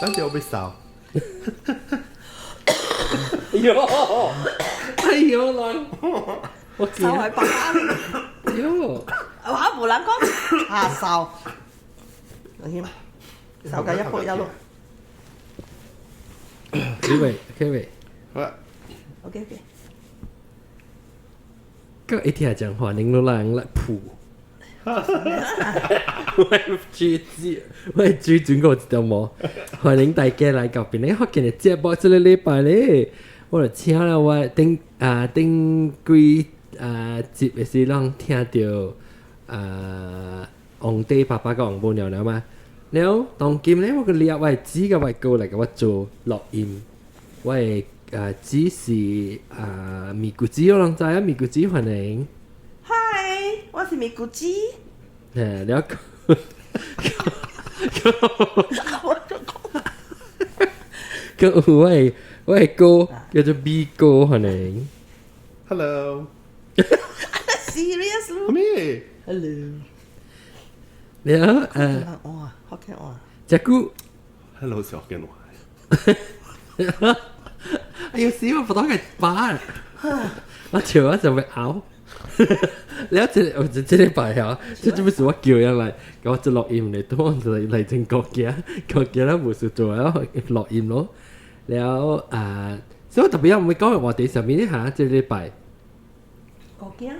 等陣我被掃。哎呦，哎呦，人，我掃係爸爸。哎呦，我無人講下掃。阿謙，掃緊一仆一碌。呢位，呢位。好啦。 OK OK。個一聽講話，恁都人來撲。我主我主轉過一條毛，歡迎大家來到邊咧福建的節目。這個禮拜咧，我就請了我頂啊頂幾啊集的時，攏聽著啊王帝爸爸佮王母娘娘嘛。然後當今咧，我閣掠我的姊佮我的哥來共我做錄音。我的啊姊是啊咪咕姊，我攏知影咪咕姊歡迎。嗨，我是咪咕姊。誒，了我就講。閣有我的哥叫做 B 哥，歡迎。 Hello。 Serious？咩？Hello。了誒。哇，福建話。這久。 Hello 是福建話。哎呦死我不當個爸！我笑我就會嘔。了這我這這禮拜啊，這這不是我叫人來，共我做錄音嚟，當就嚟成國家，國家咧無事做啊錄音咯。了啊，所以我特別有唔會講嘅話題上面嚇，這禮拜。國家？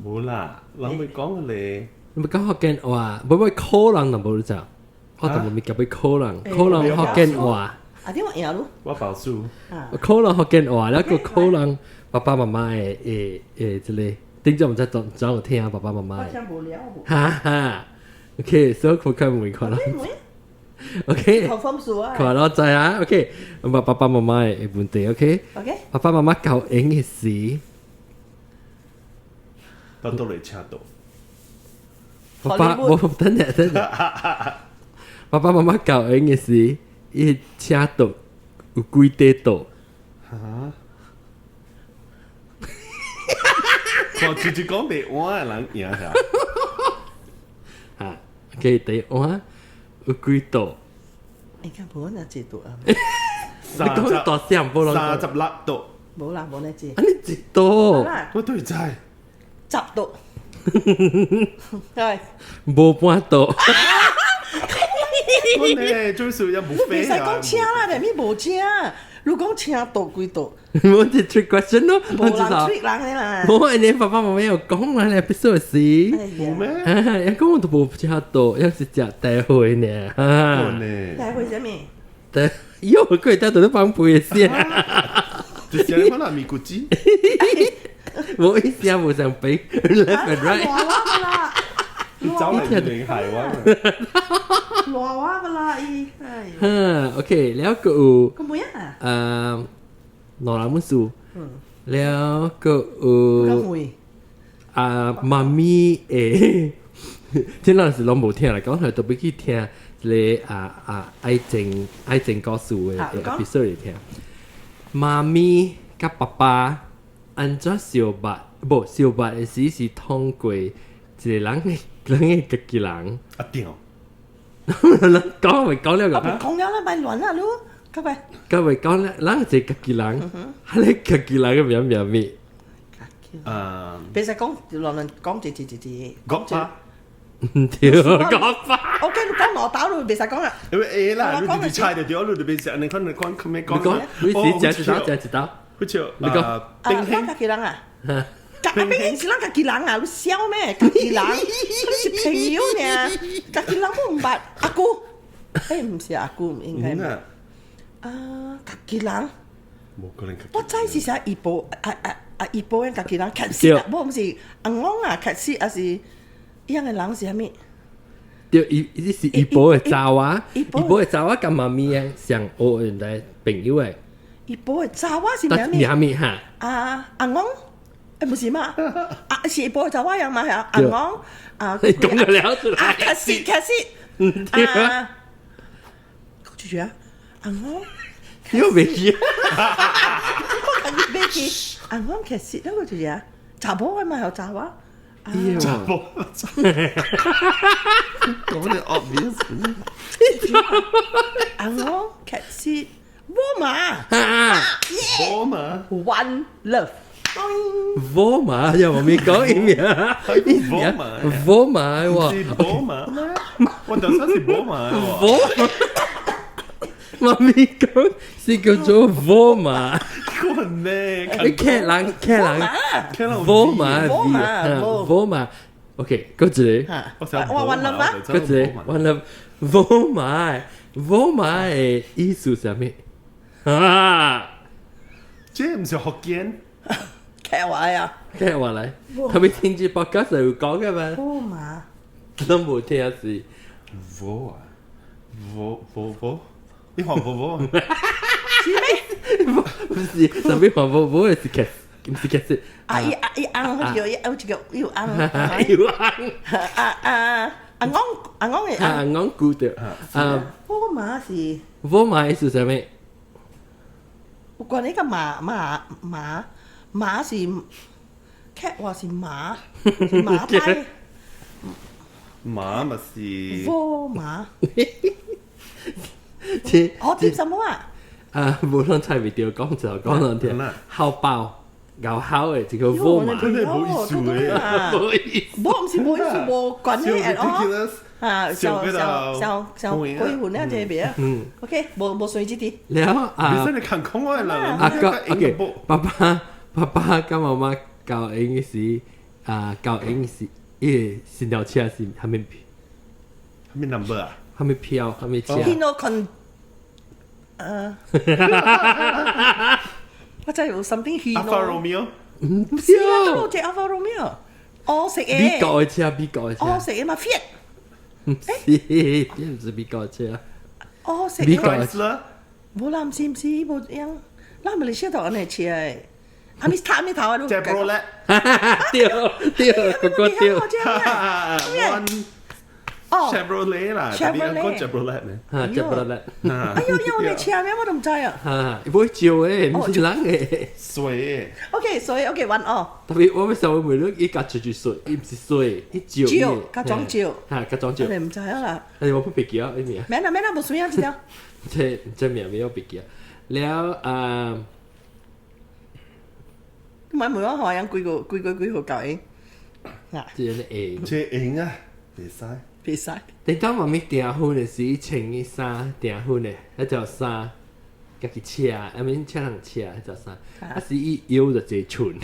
無啦，人會講嘅咧。你咪講福建話，無會可能就無就，我就無咪夾去可能，可能福建話。啊，點我贏咯？我保輸。可能福建話，了個可能爸爸媽媽的的的這個，頂陣毋知怎怎有聽爸爸媽媽的。我聽無了無。哈哈，OK，所以我看問看啦。OK。 confirm 數啊。看咯，知啊，OK。咁啊，爸爸媽媽的問題，OK。 OK。爸爸媽媽交緣的時，到倒來車道。爸爸，我等下等下。爸爸媽媽交緣的時，伊車道有幾塊道？哈？我直接講第碗的人贏下。哈，OK，第碗有幾道？應該無那幾度啊？你講大聲，無人 36度。無啦，無那幾。啊，你一度？我對知。 10度。係。無半度。我呢，最少也無袂使講車啦，但咪無車。你講車度幾度？我是 trick question 咯，無人 trick 人的啦。無，你爸爸媽媽有講啦，你必須是。無咩？啊，講我都無車度，要是食大會呢。大會啥物？對，喲，佢帶到都放屁先。就是你看那咪咕姊。無意思啊，無想俾 left and right。走嚟定係喎。熱我個啦，伊。哈，OK，了個有。個妹啊？兩人本書。了個有。啊，媽咪誒，這陣時攏無聽啦，講佢特別去聽一個啊啊愛情故事的 episode 嚟聽。媽咪佮爸爸按怎相捌？無相捌的時是通過一個人的人的家己人。啊對。人講未講了個？講了啦，咪亂啦，你，快快。講未講了，人一個家己人，還咧家己人個名名咩？啊！別使講亂亂講一一一一。講吧。唔對，講吧。 OK，你講老豆，你別使講啦。因為會啦，你直接猜就對，你就別使，你看你講咩講？你是食一刀，食一刀。不笑，你講。啊，咱家己人啊。家己是咱家己人啊！你笑咩？家己人，你是朋友呢？家己人我毋捌。阿姑，欸，毋是阿姑，應該。啊，家己人。無可能。我知是啥姨婆，啊啊啊姨婆的家己人，確實啊，無毋是阿公啊，確實還是伊樣的人是啥物？對，伊伊是姨婆的查某，姨婆的查某佮媽咪的上學人的朋友的。姨婆的查某是啥物？啥物哈？啊，阿公。欸，毋是嗎？啊，是姨婆的查某樣嘛？係阿公啊，講咗了出來。啊，確實確實。啊，講住啊，阿公。又袂記。我家己袂記。阿公確實，那個就是啊，查某的嘛有查某。查某。講得 obvious。阿公。馬哈，無嘛，，One Love。無嘛，又冇咪講伊名，無嘛，無嘛喎，是無嘛咩？我就想是無嘛喎。無嘛，媽咪講是叫做無嘛，個呢？你客人客人聽人無嘛，無嘛無嘛，OK，嗰一個。嚇，我想我 One Love 啊，嗰一個完了，無嘛，無嘛的意思是啥物？啊！這毋是福建，劇話啊，聽話來，特別聽住 podcast 就有講嘅嘛，無馬都無聽是。無啊，無無無，你話無無？是咩？唔是，特別話無無的是劇，毋是劇是。啊，伊啊伊翁好似有伊有一個有翁，有翁。啊啊阿翁阿翁的啊，翁顧著。啊，無馬是無嘛意思啥物？有關呢個馬馬馬馬是劇話是馬是馬匹，馬咪是無馬。這我接什麼啊？啊，無攏猜袂著，講就講兩聽。哭包咬口的，這個無嘛。真係無意思的，無意思。無毋是無意思，無關係 at all。啊，小小小小鬼混啊，這邊。嗯。OK，無無算這啲。了啊！你真係看空我啦。啊個 OK，爸爸爸爸佮媽媽交應時啊，交應時，伊個新條車是啥物？啥物 number 啊？啥物票？啥物車？ Hino con，我真係有 something Hino。 Alfa Romeo。唔是啊，都冇隻 Alfa Romeo。我食嘅。美國的車，美國的車。我食嘅嘛 Fiat。唔是，這毋是美國的車。我食美國嘅。 Chrysler。無啦，毋是毋是，無樣。咱馬來西亞都按呢車的。啊，咪頭咪頭啊！ Chevrolet。對對，個個對。 One。哦，Chevrolet 啦，Chevrolet 講 Chevrolet 呢？哈，Chevrolet。哎呦，因為我車名我都毋知啊。哈，伊無照的，毋是人的。水。 OK，所以 OK，完哦。特別我欲想問你，伊共照住水，伊毋是水，伊照。照，共裝照。哈，共裝照。你毋知啊啦。哎，我不別記啊，伊名。免啦免啦，無需要這條。這這名沒有別記啊。了啊，你問問我何樣幾個幾個幾號教應？啊，這個會。這會啊，袂使。袂使。頂當媽咪訂婚的時，穿的衫訂婚的，彼條衫，家己車，啊免請人車，彼條衫，啊是伊腰就一寸。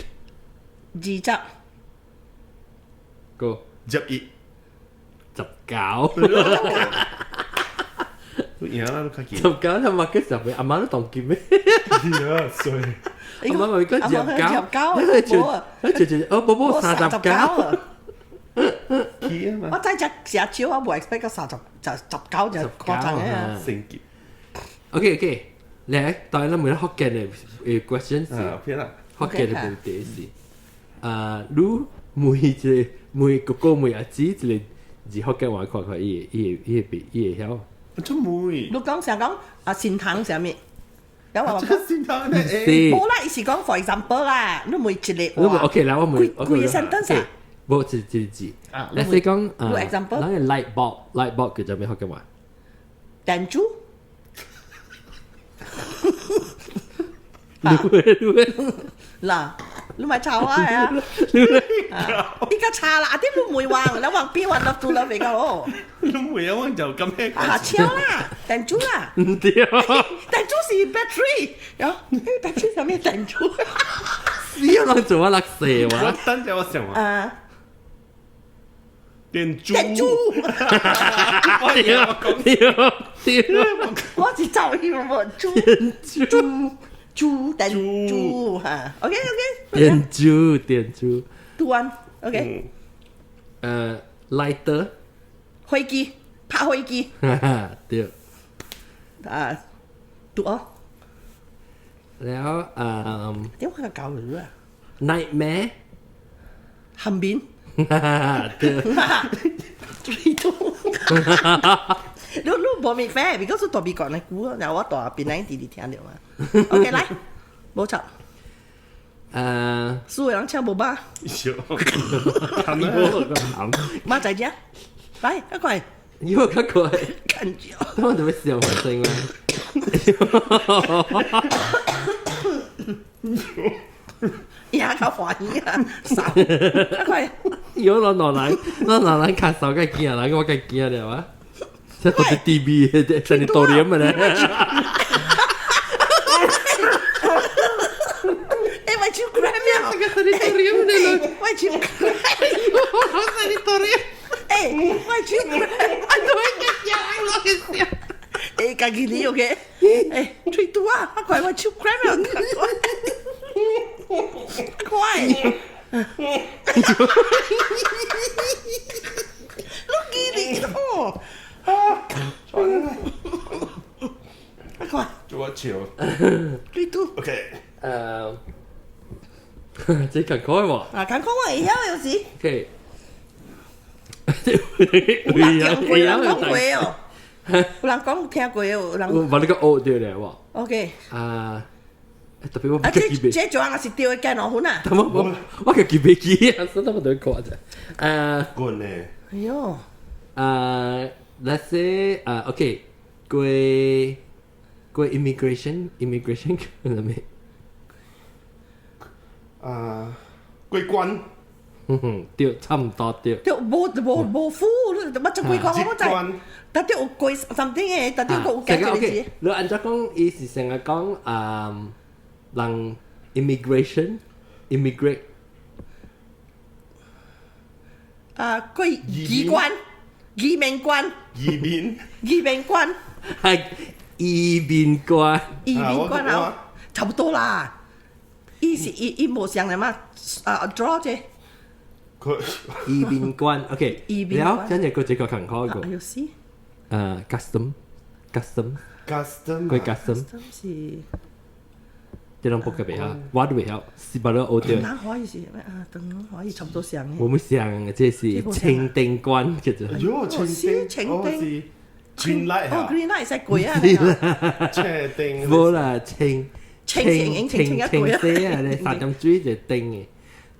20。個 21。 19。你贏啦，你較緊。 19，他媽幾十歲，阿媽都當金咩？係啊，衰。阿媽咪講29，29，佢就哦，寶寶39。起啊嘛。我知只食少，我無 expect 個三十就19就誇張嘅。升級。 OK OK，來，當然咱問福建的question 是，啊，OK 啦。福建的問題是，啊，你問一個問哥哥問阿姊一個字福建話看看，伊會伊會伊會伊會曉。出問。你講想講啊，善堂啥物？有話這善堂呢？無啦，伊是講 for example 啦，你問一個話。 OK 啦，我問。幾幾個 sentence 啊？無一一個字。你是講啊？ example。咱個 light bulb，light bulb 叫做咩福建話？電珠。你嗱，你咪吵啊係啊！依家查啦，啲你唔會話，你話邊話落做啦比較好。你唔會啊？我就咁咩？啊，超啦，電珠啦。唔對。電珠是 battery，有 battery 上面電珠。死啊！人做我落死我等陣我想啊。啊。電珠。電珠。對對對。我是走去無珠。珠。珠電珠嚇，OK OK。電珠電珠。讀完 OK。lighter。火機，拍火機。對。啊，讀哦。了點解教佢啊？Nightmare。含面。對。 Three two。你你無咪 fair，because 大美國的歌，然後我大邊來弟弟聽到嘛。OK，來，無錯。四個人請無吧？媽在遮，來，較快。又較快。感覺。他們怎麼笑聲啊？也較歡喜啊，手，快！如果攞來，攞拿來咳嗽，梗係驚啦，我梗係驚了啊！這都是 TB 的，真係多點嘅咧。欸，我手 cramp 了，這個 sanatorium 的咯，我手 cramp， sanatorium。欸，我手 cramp，啊，對嘅，驚我嘅笑。欸，家己你 OK？欸，喙拄啊，快我手 cramp 了，快！你記得哦？啊！快！做我笑。喙拄。 OK。這個可喎。啊，講講我會曉有時。 OK。有人講過，有人講過哦。有人講聽過哦，有人。我把你個學掉咧喎。 OK。啊，特別我啊，這這做人是對的計兩分啊。我個記袂記啊，所以我都講啫。啊。滾咧。哎喲。啊，let's say 啊，OK，過過 immigration immigration 係咩？啊，過關。對，差唔多對。對，無無無付，你乜就過關我知。但對有過 something 嘅，但對有解決字。你按照講，伊是成日講啊，人 immigration immigrate 啊，過移關、移民關、移民、移民關，係移民關，移民關啊，差不多啦。伊是伊伊無像的嘛，啊 draw 者。移民關，OK。移民關。了，真係個這個近開個。哎呦死！ custom custom custom 佢 custom 是。這攏不個袂曉，我都袂曉，是把你學掉。南華是咩啊？東華差不多像嘅。我們想這是清燈關叫做。喲，清燈，哦是 green light 哦，green light 使過啊。清燈。無啦，清清清清清清清啊！你三點水就燈嘅，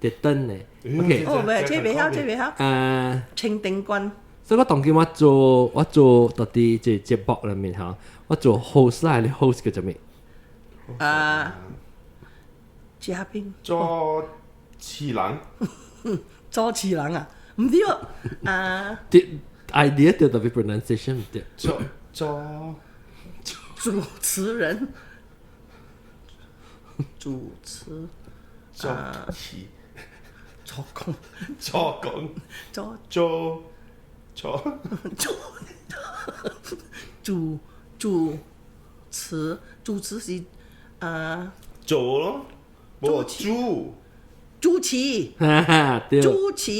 就燈嘅。OK。哦，袂，這袂曉，這袂曉。清燈關。所以我當今我做我做到底這節目裏面嚇，我做 host 啦，你 host 叫做咩？啊。嘉賓主持人，主持人啊，毋對啊。啲 idea 對特別 pronunciation 毋對。做做主持人，主持，主持，做工，做工，做做做做主主持主持是啊。做咯。無主主持，對，主持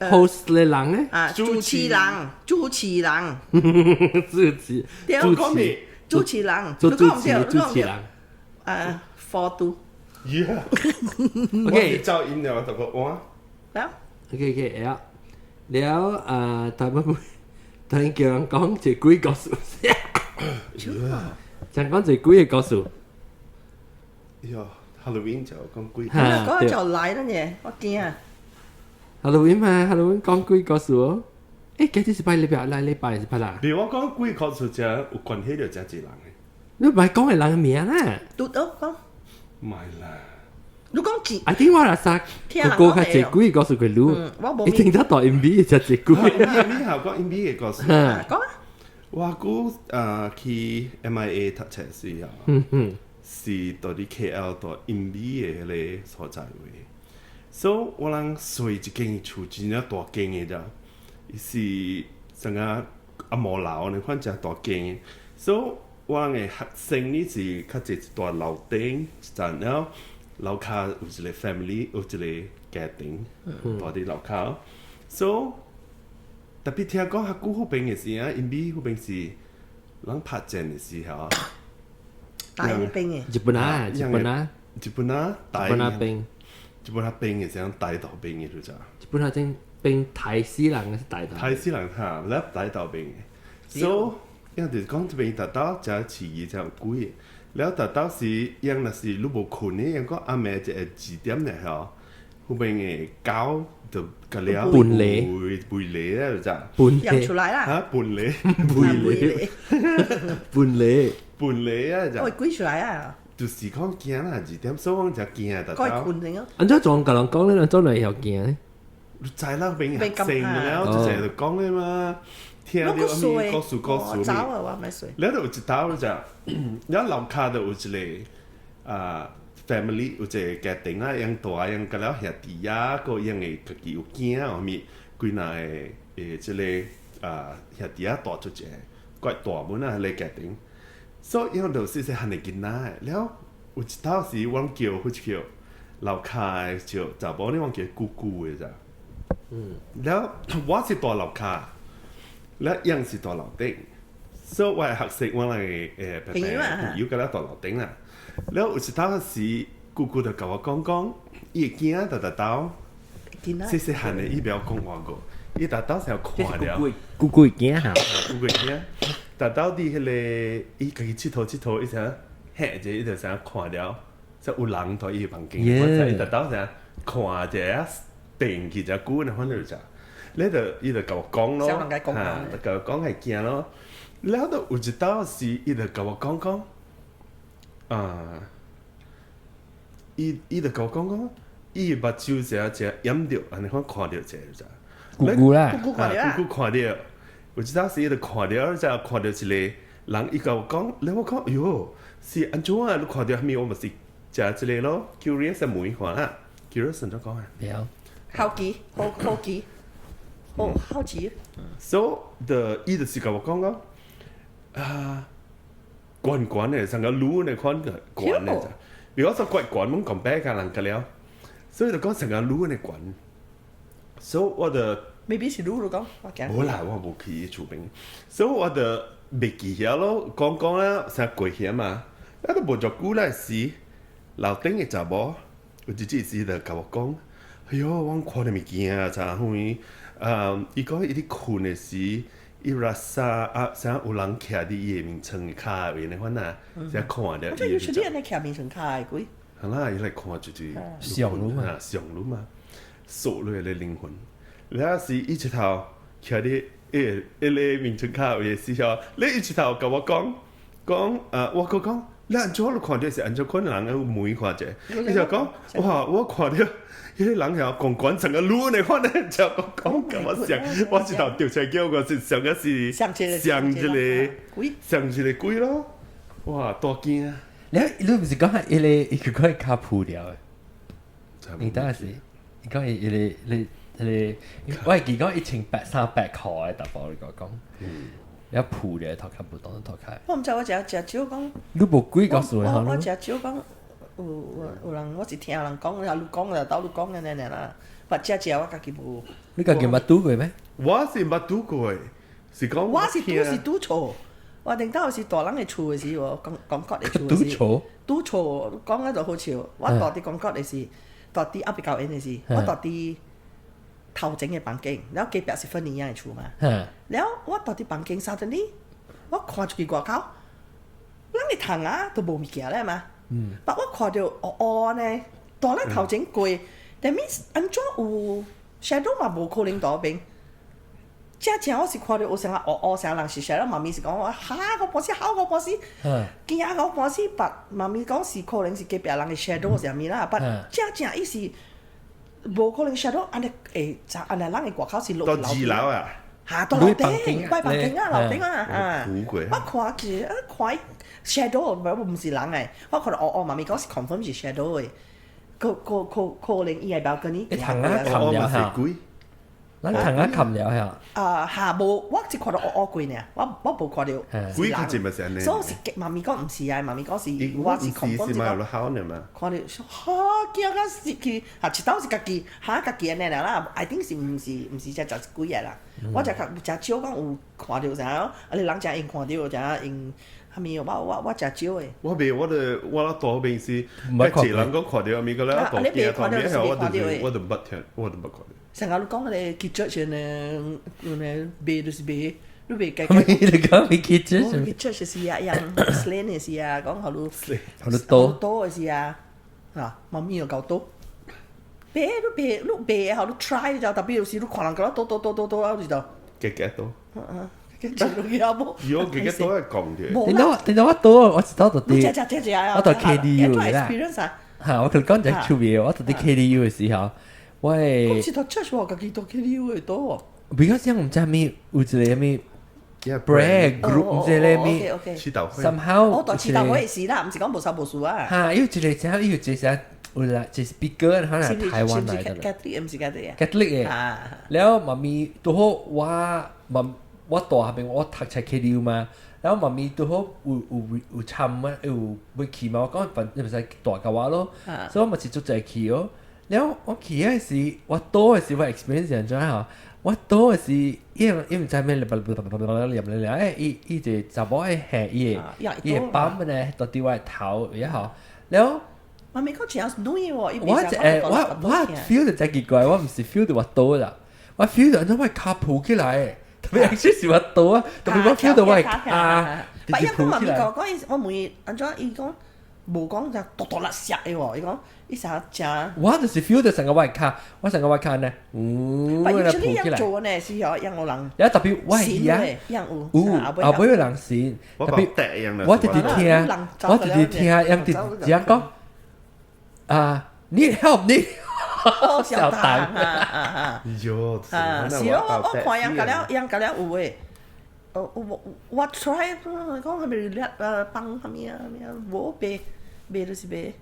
，host 的人咧，啊，主持人，主持人，主持，主持，主持人，做主持，主持人，啊，four two ，yeah，OK，照音了，大哥，哇，了，OK OK，了，了啊，大部分等叫人講一鬼故事，講講一鬼個故事，喲。Halloween 就講鬼，嗰個就來啦呢，我驚啊！ Halloween 嘛，Halloween 講鬼故事哦。欸，今日是拜禮拜來禮拜是拜啦。比如我講鬼故事，這有關係著真濟人的。你唔係講係人嘅名啦。拄哦講。唔係啦。你講字。 I think 我來殺個個較濟鬼故事佢擼。我無。一聽到大 MV 就濟鬼。 MV 係講 MV 嘅故事。講啊。我估去 MIA 讀冊時啊。是到佇 KL 到印尼的彼個所在位，所以我人睡一間厝真正大間的咋，伊是啥個阿毛樓呢款誠大間的，所以我人的學生呢是較濟一大樓頂一層，然後樓跤有一個 family 有一個家庭住佇樓跤，所以特別聽講較久彼邊的時啊，因為彼邊是人拍戰的時候。大兵嘅，日本啊，日本啊，日本啊，日本啊兵，日本啊兵嘅時陣大道兵嘅就咋？日本啊正兵太死人是大道，太死人哈，咧大道兵嘅，所以，因就是講這邊達到誠刺激誠有鬼，了達到時，因若是你無睏呢，因講暗暝一個二點咧吼，彼邊的狗就個了半理背理咧就半養出來啦，嚇半理半理半理，半理啊就我會鬼出來啊，就是講驚啦，二點所以我就驚特該到。困成啊，按怎裝共人講咧？怎來會曉驚咧？你知啦，彼邊學生了，就成日講咧嘛，聽到啥物故事故事走啊，我咪睡。了就有一道就，了樓跤就有一個啊 family 有一個家庭啊，養大養甲了兄弟啊，閣養會家己有囝啥物，幾若個會這個啊兄弟啊帶出一個怪大門啊，彼個家庭，所以𪜶就細細漢的囡仔的，了有一道時阮叫彼叫樓跤的叫查某呢，阮叫姑姑的咋。了我是蹛樓跤，了𪜶是蹛樓頂，所以我的學識我的朋朋友啊朋友佮了蹛樓頂啦。了有一當時，姑姑就共我講講，伊的囝逐逐兜囡仔細細漢的，伊袂曉講外語，伊逐兜成看了。姑姑驚嚇，姑姑囝，逐兜佇彼個伊家己𨑨迌𨑨迌，伊啥嚇者，伊就啥看了，說有人佇伊房間，我知伊逐兜啥看者定去只久呢，反正就啥，你就伊就共我講咯，小人共講嚇，就共我講會驚咯。了就有一道時，伊就共我講講，啊，伊伊就共我講講，伊目睭成成掩著，按呢款看著者就。姑姑啦，姑姑看著啊姑姑看著，有一當時伊就看著，才看著一個人，伊共我講，了我講，哎喲，是按怎啊？你看著啥物？我嘛是食這個咯，curious 問看啦，curious 按怎講啊？袂曉。好奇，好好奇，好好奇。 So the 伊就是共我講講，啊，懸懸的，像個滷那款個懸的，比如說怪懸，阮講白甲人個了，所以就講成個滷那懸。所以我就 maybe 是滷你講，我驚。無啦，我無去伊厝邊，所以我就袂記遐咯，講講啦，成過去嘛，啊都無偌久來時，樓頂的查某有一日時就共我講，哎喲，阮看著物件啥啥，啊，伊講伊咧睏的時，伊 rasa 啊，啥有人徛佇伊的眠床的跤位呢款啊，才看著我這有時你按呢徛眠床跤的鬼。好啦，伊來看就是上路嘛，上路嘛，索落的靈魂。了是伊一頭徛佇彼彼个眠床跤位的時候，你伊一頭共我講講，啊，我閣講，你按怎你看著是按怎款人去問看者？伊就講，哇，我看著彼個人遐懸懸成個滷呢款呢，就講講共我想，我一頭掉出來叫我是上個是上一個上一個鬼，上一個鬼咯，哇，大驚！你你毋是講伊個伊個講跤鋪了的？你當時伊講伊伊個你彼個，我會記講1800 300箍的淡薄你講，你鋪了頭殼無當頭殼。我毋知我誠誠少講。你無鬼告訴我我誠少講，有有有人我是聽人講，啊你講就兜你講按呢爾啦。但食食我家己無。你家己捌拄過咩？我是捌拄過，是講我是拄是拄厝，我頂到是大人的厝的時，我講講國的厝的時。拄厝？拄厝講啊就好笑。我蹛佇公國的時，蹛佇後壁教因的時，我蹛佇頭前的房間，了隔壁是分離的厝嘛。了我蹛佇房間 suddenly，我看出去外口，咱的窗仔都無物件咧嘛。但我看著烏烏呢，蹛咱頭前過，that means 按怎有 shadow 嘛無可能佇彼邊。正正我是看著有啥烏烏啥人是 shadow，媽咪是講我嚇個半死，嚇個半死，驚個半死。但媽咪講是可能是隔壁人的 shadow 啥物啦，但正正伊是無可能 shadow 按呢會按呢人的外口是落到二樓啊？嚇，到樓頂，擺房間啊，樓頂啊，啊！我看起啊，看 shadow 無毋是人的，我看著烏烏，媽咪講是 confirm 是 shadow 的，可可可可能伊會 balcony 窗仔冚了嚇，咱窗仔冚了嚇。啊嚇無，我只看著烏烏過爾，我我無看著。鬼較濟嘛是按呢。所以是媽咪講毋是啊，媽咪講是我是 confirm 是嘛有好呢嘛。看著嚇驚甲死去，嚇一道是家己嚇家己按呢啦，I think 是毋是毋是只就是鬼的啦。我誠較誠少講有看著啥，啊你人誠用看著，誠用啥物？我我我誠少的。我袂，我就我咧大邊是，一個人講看著物個咧，大驚大邊我就是我就毋捌聽，我就毋捌看著。上下你講彼個去 church 呢，呢賣就是賣，你袂計。你講你去 church？去 church 時啊，用 slang 的時啊，講予你予你多多的時啊，啊，媽咪又夠多。白你白你白吼，你 try 就特別有時你看人共倒倒倒倒倒啊，就加加多，嗯，加落去啊無。如果加加多係講嘅，無你到你到我倒，我是到到你食啲，食食食啊！我到 KDU 啦。 experience 啊！嚇，我同你講隻趣味，我到啲 KDU 嘅時候，我我是到 church 喎，家己到 KDU 會倒喎。 because 我毋知咩有一個咩 prayer group 毋知咧咩，OK，祈禱會，somehow 我到祈禱會是啦，毋是講無啥無事啊。嚇，因為一個啥，因為一個啥有啦，一個 speaker 可能台灣來的。 Catholic 毋是 Catholic 啊？Catholic 嘅。了媽咪拄好我媽我大下邊我讀冊 KDU 嘛，然後媽咪拄好有有有參啊，有要去嘛，我講反正毋使帶共我咯，所以我嘛是足濟去哦。了我去嗰時，我倒嘅時我 experience 是按怎吼？我倒嘅時，伊伊毋知咩，念念念，誒，伊伊一個查某愛下伊個伊個板呢，到佇我的頭也好，了。媽咪講真女喎，我誒我我 feel 到真奇怪，我毋是 feel 到我倒啦，我 feel 到按怎我跤浮起來，特別 actually 是我倒啊，特別我 feel 到我跤但伊講媽咪講講伊，我問伊按怎，伊講無講就獨獨粒錫的喎，伊講伊成食。我就是 feel 到成個我跤，我成個我跤呢，嗯，但 usually 樣做呢是哦，樣有人。有特別我係啊，有後尾有人信，特別我直直聽，我直直聽，樣直直講。啊！Need help，need 小蛋啊啊啊！喲，啊，是咯，我我看人共了，人共了有誒，我我我 try 講係咪叻啊幫啥物啊啥物啊，無白白就是白，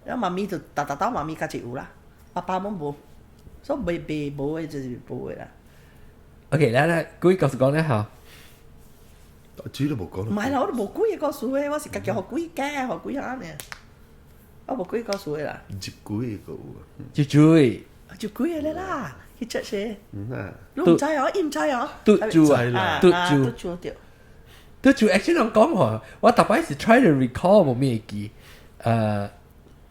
然後媽咪就逐逐兜媽咪較濟有啦，爸爸攏無，所以白白無的就是無的啦。 OK，來來，幾個故事講咧嚇。主都無講。唔係啦，我都無幾個故事的，我是家己予幾間，予幾下爾。我無幾個故事的啦。入幾個有啊？入幾？入幾個咧啦？去出事。嗯啊。你毋知哦，伊毋知哦。拄住啊，拄住。拄住對。拄住，actually 人講吼，我逐擺是 try to recall 無咩記。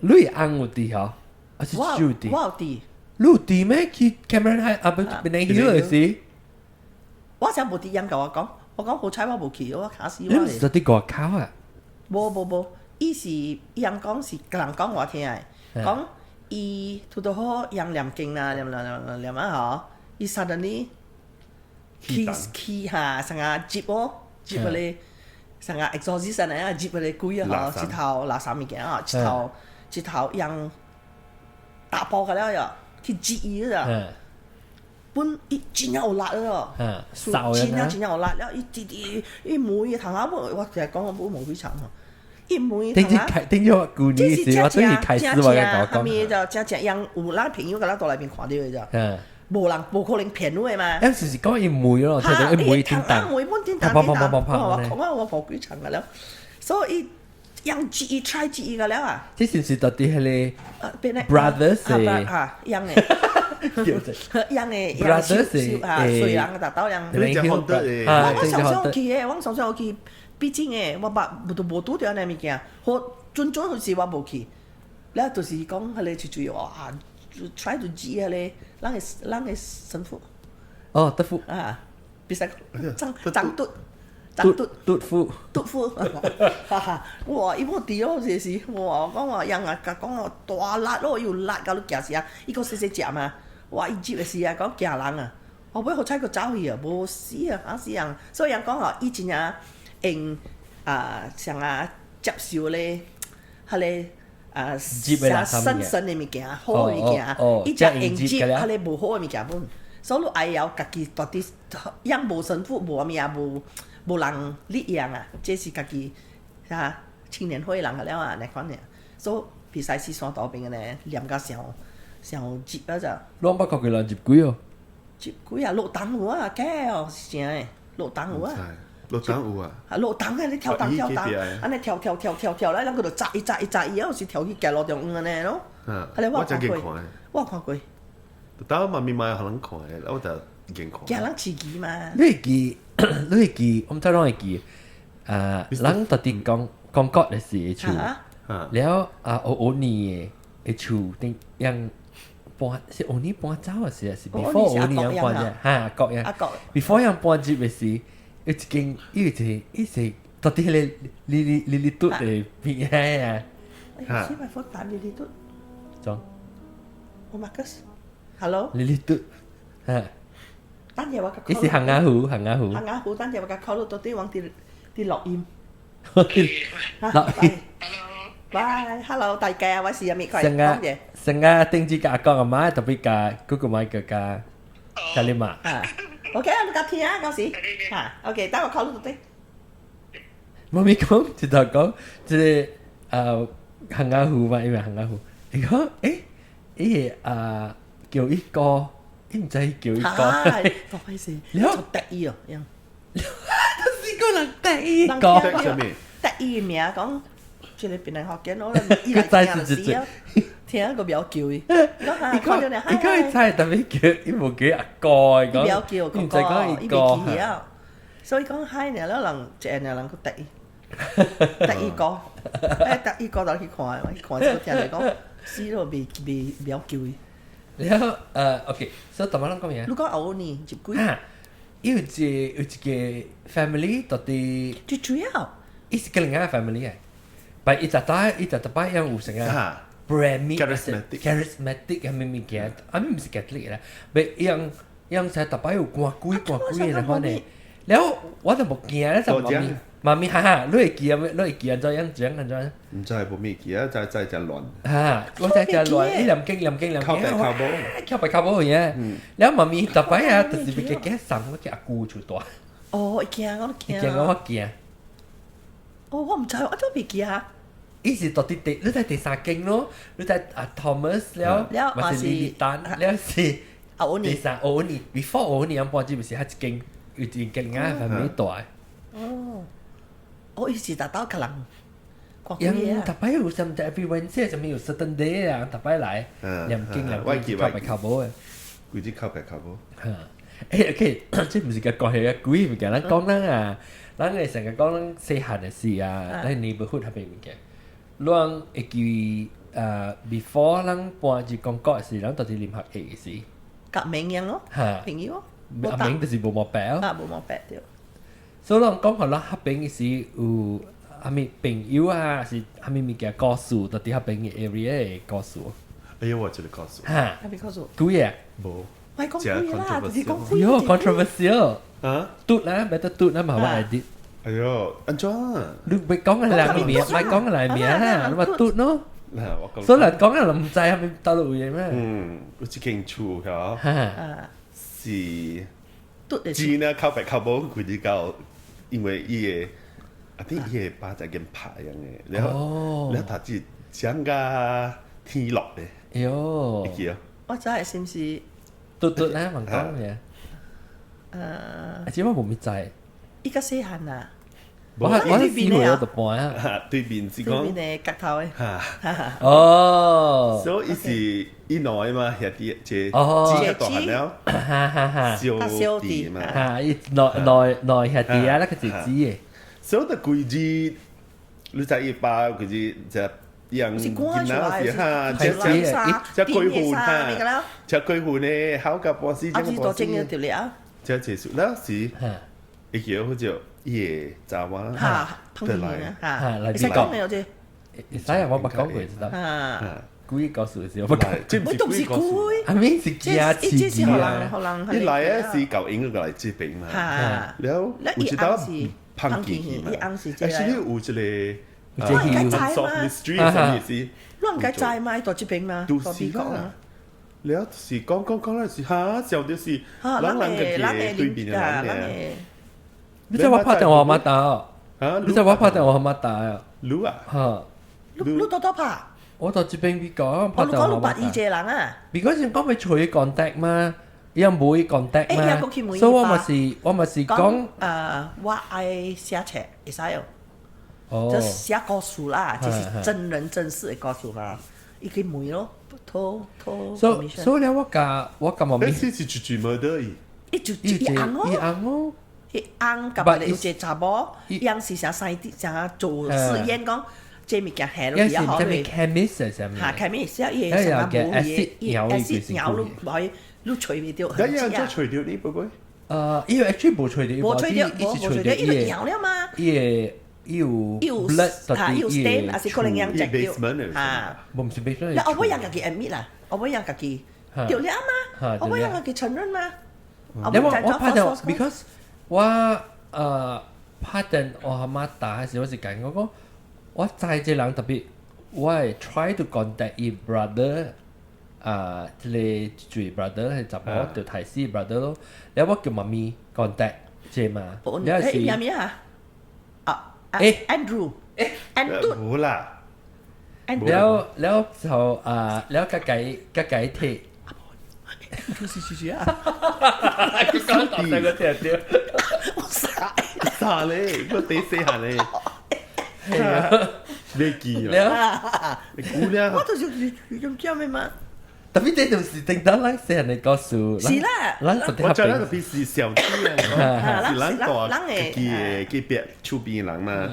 你翁有佇吼，還是住佇？我有佇。你有佇咩？去 Cameron High 啊，不，Penang Hill 的時。我才無佇，人共我講，我講好彩我無去，我卡死我。你毋是佇外口啊？無無無。伊是伊人講是人講我聽的，講伊拄拄好人念經啦，念念念念啊吼，伊 suddenly 起起下，成個接哦，接個咧，成個 exorcist 啊，接個咧鬼啊吼，一頭垃圾物件啊，一頭一頭人打爆個了喲，去接伊個，本伊真正有力咯，真正真正有力了，伊直直伊罵伊頭仔某，我成日講我某無幾慘吼。伊問頂住開，頂住舊年時，我等於開始我甲我講。蝦米就正正樣有咱朋友共咱蹛內面看著的咋？無人無可能騙你的嘛。誒，就是講伊罵咯，聽到伊罵叮當，罵本叮當叮當，我講我我無幾場個了，所以樣記憶 try 記憶個了啊。這是毋是到底彼個 brothers 的？哈，樣的。樣的 brothers 啊，水人達到樣。我我常常去的，我常常去。畢竟誒，我捌都無拄著按呢物件，好準準有時我無去，了就是講彼個出去哇，try to 記彼個，咱的咱的神父。哦，德父。啊，別使張張嘟張嘟嘟夫。嘟夫，哈哈！哇，伊無佇哦，這是哇，講話人啊，共講哦，大力咯，又力到你驚死啊！伊閣細細食嘛，哇，伊接的時啊，講驚人啊，後尾好彩閣走去啊，無死啊，嚇死人！所以人講吼，伊真正用啊，像啊接受咧，彼個啊，啥神聖的物件，好的物件，伊才用接彼個無好的物件本。所以你愛枵家己蹛佇，樣無神父無啥物啊，無無人力量啊，這是家己啥青年會人個了啊，來款爾。所以比賽是山道邊個呢，念甲上上入啊就。攏捌看過人入鬼哦？入鬼啊，落銅有啊，假哦，是真的，落銅有啊。落銅有啊！啊，落銅啊，你跳動跳動，按呢跳跳跳跳跳來，人閣就扎一扎一扎，伊啊有時跳去行路中央按呢咯。啊，我真見看。我有看過。當媽咪媽予人看的，我就見看。驚人飼魚嘛？你會記？你會記？我毋知攏會記。啊，人特別講講國的時厝，了啊，學學年的厝頂樣搬是學年搬走的時，是 before 學年樣搬啫？哈，國樣。before 樣搬入的時。有一間，伊有一個，伊是到底彼個哩哩哩哩嘟的邊仔啊？嚇！小白虎彈哩哩嘟。裝。我 Marcus，Hello，你你嘟，嚇，等下我甲伊是行阿虎，行阿虎。行阿虎，等下我共 call 到底往佇佇錄音。錄音。拜，Hello，大家，我是阿咪，快成講嘢。個成個頂住共阿公阿媽，特別共姑姑媽個共共你媽。啊，OK，你共聽啊，到時嚇，OK，等我 call 到底。媽咪講，就頭講，這个行阿虎嘛，因為行阿虎，伊講，欸，伊個啊叫伊哥，伊毋知叫伊哥。不好意思，了就得意哦，樣。是個人得意哥。得啥物？得意的名講，這个檳榔福建，我伊來聽就死啊，聽個袂曉叫伊。伊講伊講伊猜特別叫，伊無叫阿哥，伊伊袂曉叫講，伊毋哥哥，知講伊伊哥。袂記啊。所以講嗨爾了人一下爾人閣得意，得意哥，欸得意哥就去看，去看就聽著講死咯，袂袂袂曉叫伊。了OK，所以頭仔攏講咩？你講後年入幾？啊，有一有一个 family 到底，最主要，伊是個另外 family 嘅，但伊逐擺伊逐逐擺樣有成啊。Brahmin Charismatic charismatic 係咩物件？啊，毋是 Catholic 啦，但伊樣樣成逐擺有趕鬼趕鬼的款呢。了我就無驚咧，就媽咪媽咪哈哈，你會記啊？你會記按怎樣怎樣按怎？毋知無物記啊，知知誠亂。哈，我知誠亂，伊念經念經念經，靠白靠母，靠白靠母嘅。了媽咪逐擺啊，就是欲加加送我叫阿姑厝大。哦，伊驚我都驚。伊驚我驚。哦，我毋知，我都袂記啊。伊是到佇第，你佇第三間咯，你佇阿 Thomas 了，嘛是李丹，了是歐第三歐尼，before 歐尼，咁半只毋是較一間，有一間啊範圍大。哦，哦，伊是達到客人。樣逐擺有什麼 every Wednesday 什麼有 certain day 啊，逐擺來念經念經靠白靠母的。規日靠白靠母。嚇，欸，OK，這毋是個關係啊，鬼物件，咱講咱啊，咱會成日講咱細漢的事啊，咱 neighborhood 彼邊物件。咱會記before 咱搬入公國時，咱到佇林學會時。夾名樣咯，朋友。阿明就是無毛白。啊，無毛白對。所以咱講予咱彼邊時有啥物朋友啊，是啥物物件故事，到佇彼邊的 area 的故事。哎呦，我這個故事。嚇？啥物故事？幾個？無。我講幾啦，就是講幾。喲，controversial。啊？嘟啦，咪得嘟啦，嘛我 edit。哎呦，按怎？你別講個人名，唔係講個人名啦，你話嘟咯。嗱，我講。所以人講個人毋知係咪倒落位咩？嗯，有一間厝嗬，是錢呢靠白靠母，規日到，因為伊个啊，啲伊个爸在跟拍樣的，然後然後讀字講甲天落的。喲，會記哦。我知是毋是？嘟嘟咧，問講嘅。啊，這我無物知。伊較細漢啊。我我是四歲就搬啊。對面是講。對面的角頭的。哦。所以伊是伊兩个嘛，兄弟，這姊較大漢了，哈哈哈，小弟嘛。哈，伊內內內兄弟啊，那個姐姊的。所以就規日，你知伊爸規日就養囡仔是哈，這這這鬼魂哈，這鬼魂呢，好甲半死，這個半死。這結束，那是會記好似伊个查某得來，來會使講的這。會使啊，我捌講過知道。鬼故事是我捌講，這毋是鬼故事，啊咪是驚刺激啊！伊來的是舊英過來這邊嘛，了有一道胖記嘛，但是你有一個亂 mystery 啥意思？亂該知嘛？到這邊嘛？就是啦。了就是講講講了是哈，笑就是人人家己對面的人呢。你知我拍電話媽打哦？你知我拍電話媽打啊？你啊？哈？你你多多拍？我到這邊比講拍電話。我講你捌伊一個人啊？比講先講欲揣伊 contact 嘛，伊也無伊 contact 嘛，所以我嘛是我嘛是講。我愛寫冊會使哦。就寫故事啦，就是真人真事的故事嘛。伊去問咯，討討。所以咧，我共我共媽咪。是是住住無得伊。伊就伊翁哦。伊翁哦。伊翁共有一個查某，伊翁是啥生啲啥做試驗講。這物件下落去好咧。 chemist 啥物？哈，chemist 伊會啥無伊 acid 咬你，無可你揣袂著。咁樣再揣著你不會？伊 actually 無揣著，無揣著，伊是揣著伊就咬了嘛。伊個伊有 blood 哈，有 stain，還是可能樣食著。哈，無毋是 basement。那後尾人家己 admit 啦。我欲讓家己對了嘛，我欲讓家己承認嘛。你我拍電話，because 我拍電我阿媽打時，我是講我講我知這人特別，我會 try to contact 伊 brother 啊，這個最 brother 係查某就提示 brother 咯。然後我叫媽咪 contact 這嘛，你是咩名啊？啊，誒，Andrew，誒，Andrew，冇啦。了了就啊，了個計個計貼。是是是啊！講大聲個聽到，我傻傻咧，我第四下咧，係啊，你記啊？你估咧？我就是用這樣嘛。特別這就是叮當咱細漢的故事。是啦，咱我知咱特別是小弟啊，是咱大家己的隔壁厝邊人嘛。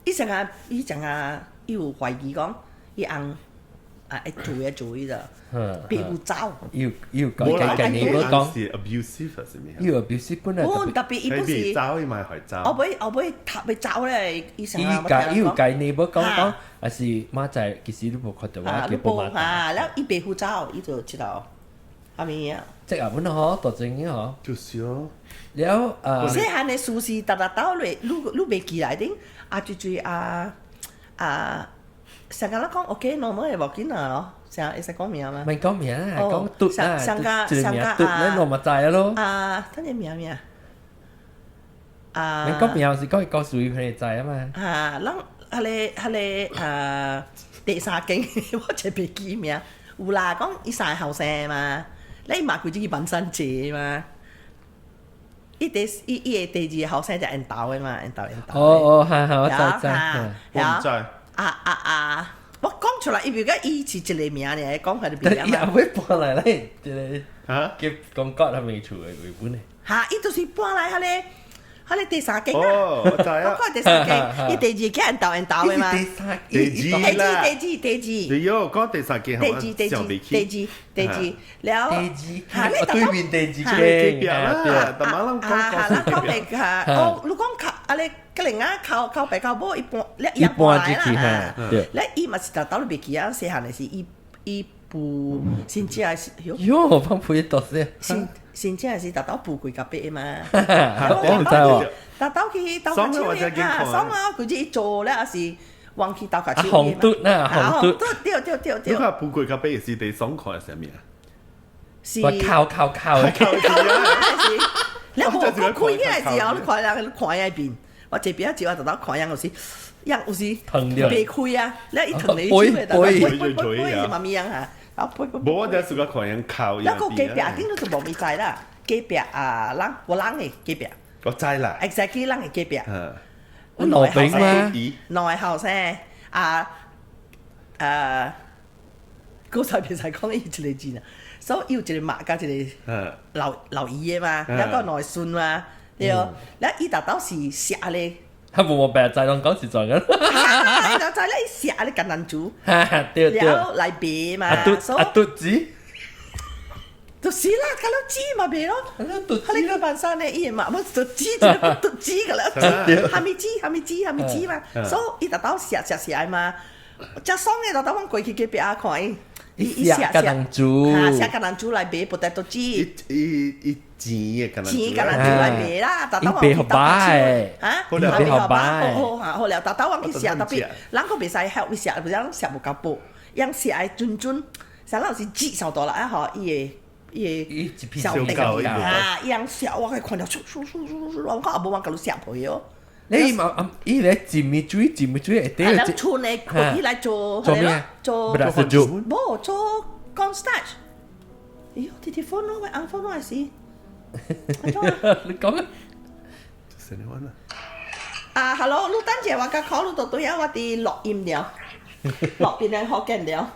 以前啊，以前啊，伊有懷疑講，伊翁啊，會做嘢做伊就，別有走。有有講講你講是 abusive 是咩？有 abusive 本來特別伊不是走，伊嘛會走。後尾後尾塔欲走咧，伊成伊共伊有共你無講講，還是媽仔其實你無看到我叫無媽。啊，了伊袂赴走，伊就知道，阿咪啊。這個本嗬，大正嘅嗬。就是哦。了啊。細漢的事是逐逐兜落，你你袂記來頂，啊最最啊啊。上個咱講 OK，normal 的無緊啊咯，上會使講名嗎？唔講名啊，講嘟啊，上個一個名嘟，你我嘛知啊咯。啊，等下名名啊。你講名是講伊故事，伊可能知啊嘛。啊，咱彼個彼個啊，第三間我真袂記名，有啦，講伊三個後生嘛，你嘛規日去萬山節嘛。伊第伊伊個第二個後生就緣投的嘛，緣投緣投。哦哦，哈哈，我知知，我毋知。啊啊啊！我講出來，伊比如講伊是一個名爾，講出來就變伊也會搬來咧，一個嚇，叫講國他們厝的為本的。嚇，伊就是搬來彼個，彼個第三間啊。哦，我知啊。我講第三間，伊第二間緣投緣投的嘛。第三，第二啦。第二，第二，第二。對喲，講第三間，第二，第二，第二，第二，了。第二，對面第二間。隔壁啦，逐擺攏講講。講袂嚇，哦，你講靠，啊咧。個另啊，靠靠爸靠母一搬，一搬入去哈，對。咧伊嘛是逐兜都袂記啊，細漢的時伊伊富真正是喲，放屁大聲。真真正是逐兜富貴甲白嘛。我毋知喎。逐兜去鬥跤手啊，爽啊！佢這一做咧，也是往去鬥跤手。紅嘟啊，紅嘟。對對對對。你看富貴甲白是第爽快係啥物啊？是。靠靠靠。靠靠。你無我開起來時候，你看人你看伊面。我這邊一我逐兜看樣有時，樣有時袂開啊，你一騰你手會，逐兜飛飛飛飛嘛物樣哈，啊飛飛。無我只是個看樣靠。那個隔壁頂你就無物知啦，隔壁啊人無人的隔壁。我知啦。 Exactly 人的隔壁。路邊嗎？兩個後生啊啊，古早袂使講伊一個字啦，所以伊有一個媽佮一個老老姨的嘛，抑閣兩個孫嘛。對，了伊逐兜是寫咧，他無無白知攏講是怎個？伊就知咧，伊寫咧橄欖珠，對對，了來賣嘛，啊嘟啊嘟子，就是啦，甲了子嘛賣咯，他咧個辦山咧，伊嘛，無嘟子，一個嘟子個了，蝦米子蝦米子蝦米子嘛，所以伊逐兜寫寫寫嘛，誠爽的，逐兜阮過去隔壁仔看伊。伊寫橄欖珠，哈，寫橄欖珠來賣，不得都子。伊伊伊錢的橄欖錢橄欖珠來賣啦，逐兜往去鬥跤手，哈，賣予白。好好好了，逐兜往去寫，特別人閣袂使 help 伊寫，不是人寫無夠薄，人寫的準準，啥人是字上大啦，啊吼，伊會伊會小弟啊，伊人寫我看著，唰唰唰唰唰，我看也無人共你寫皮哦。你嘛，伊咧浸米水，浸米水會得。啊，咱村的伊來做做咩？做做無做 cornstarch。哎喲，弟弟phone 咯，我按 phone 還是？你講啊？什麼啊？啊，hello，你等下我甲 call 你到對啊，我佇錄音了，錄邊個福建了。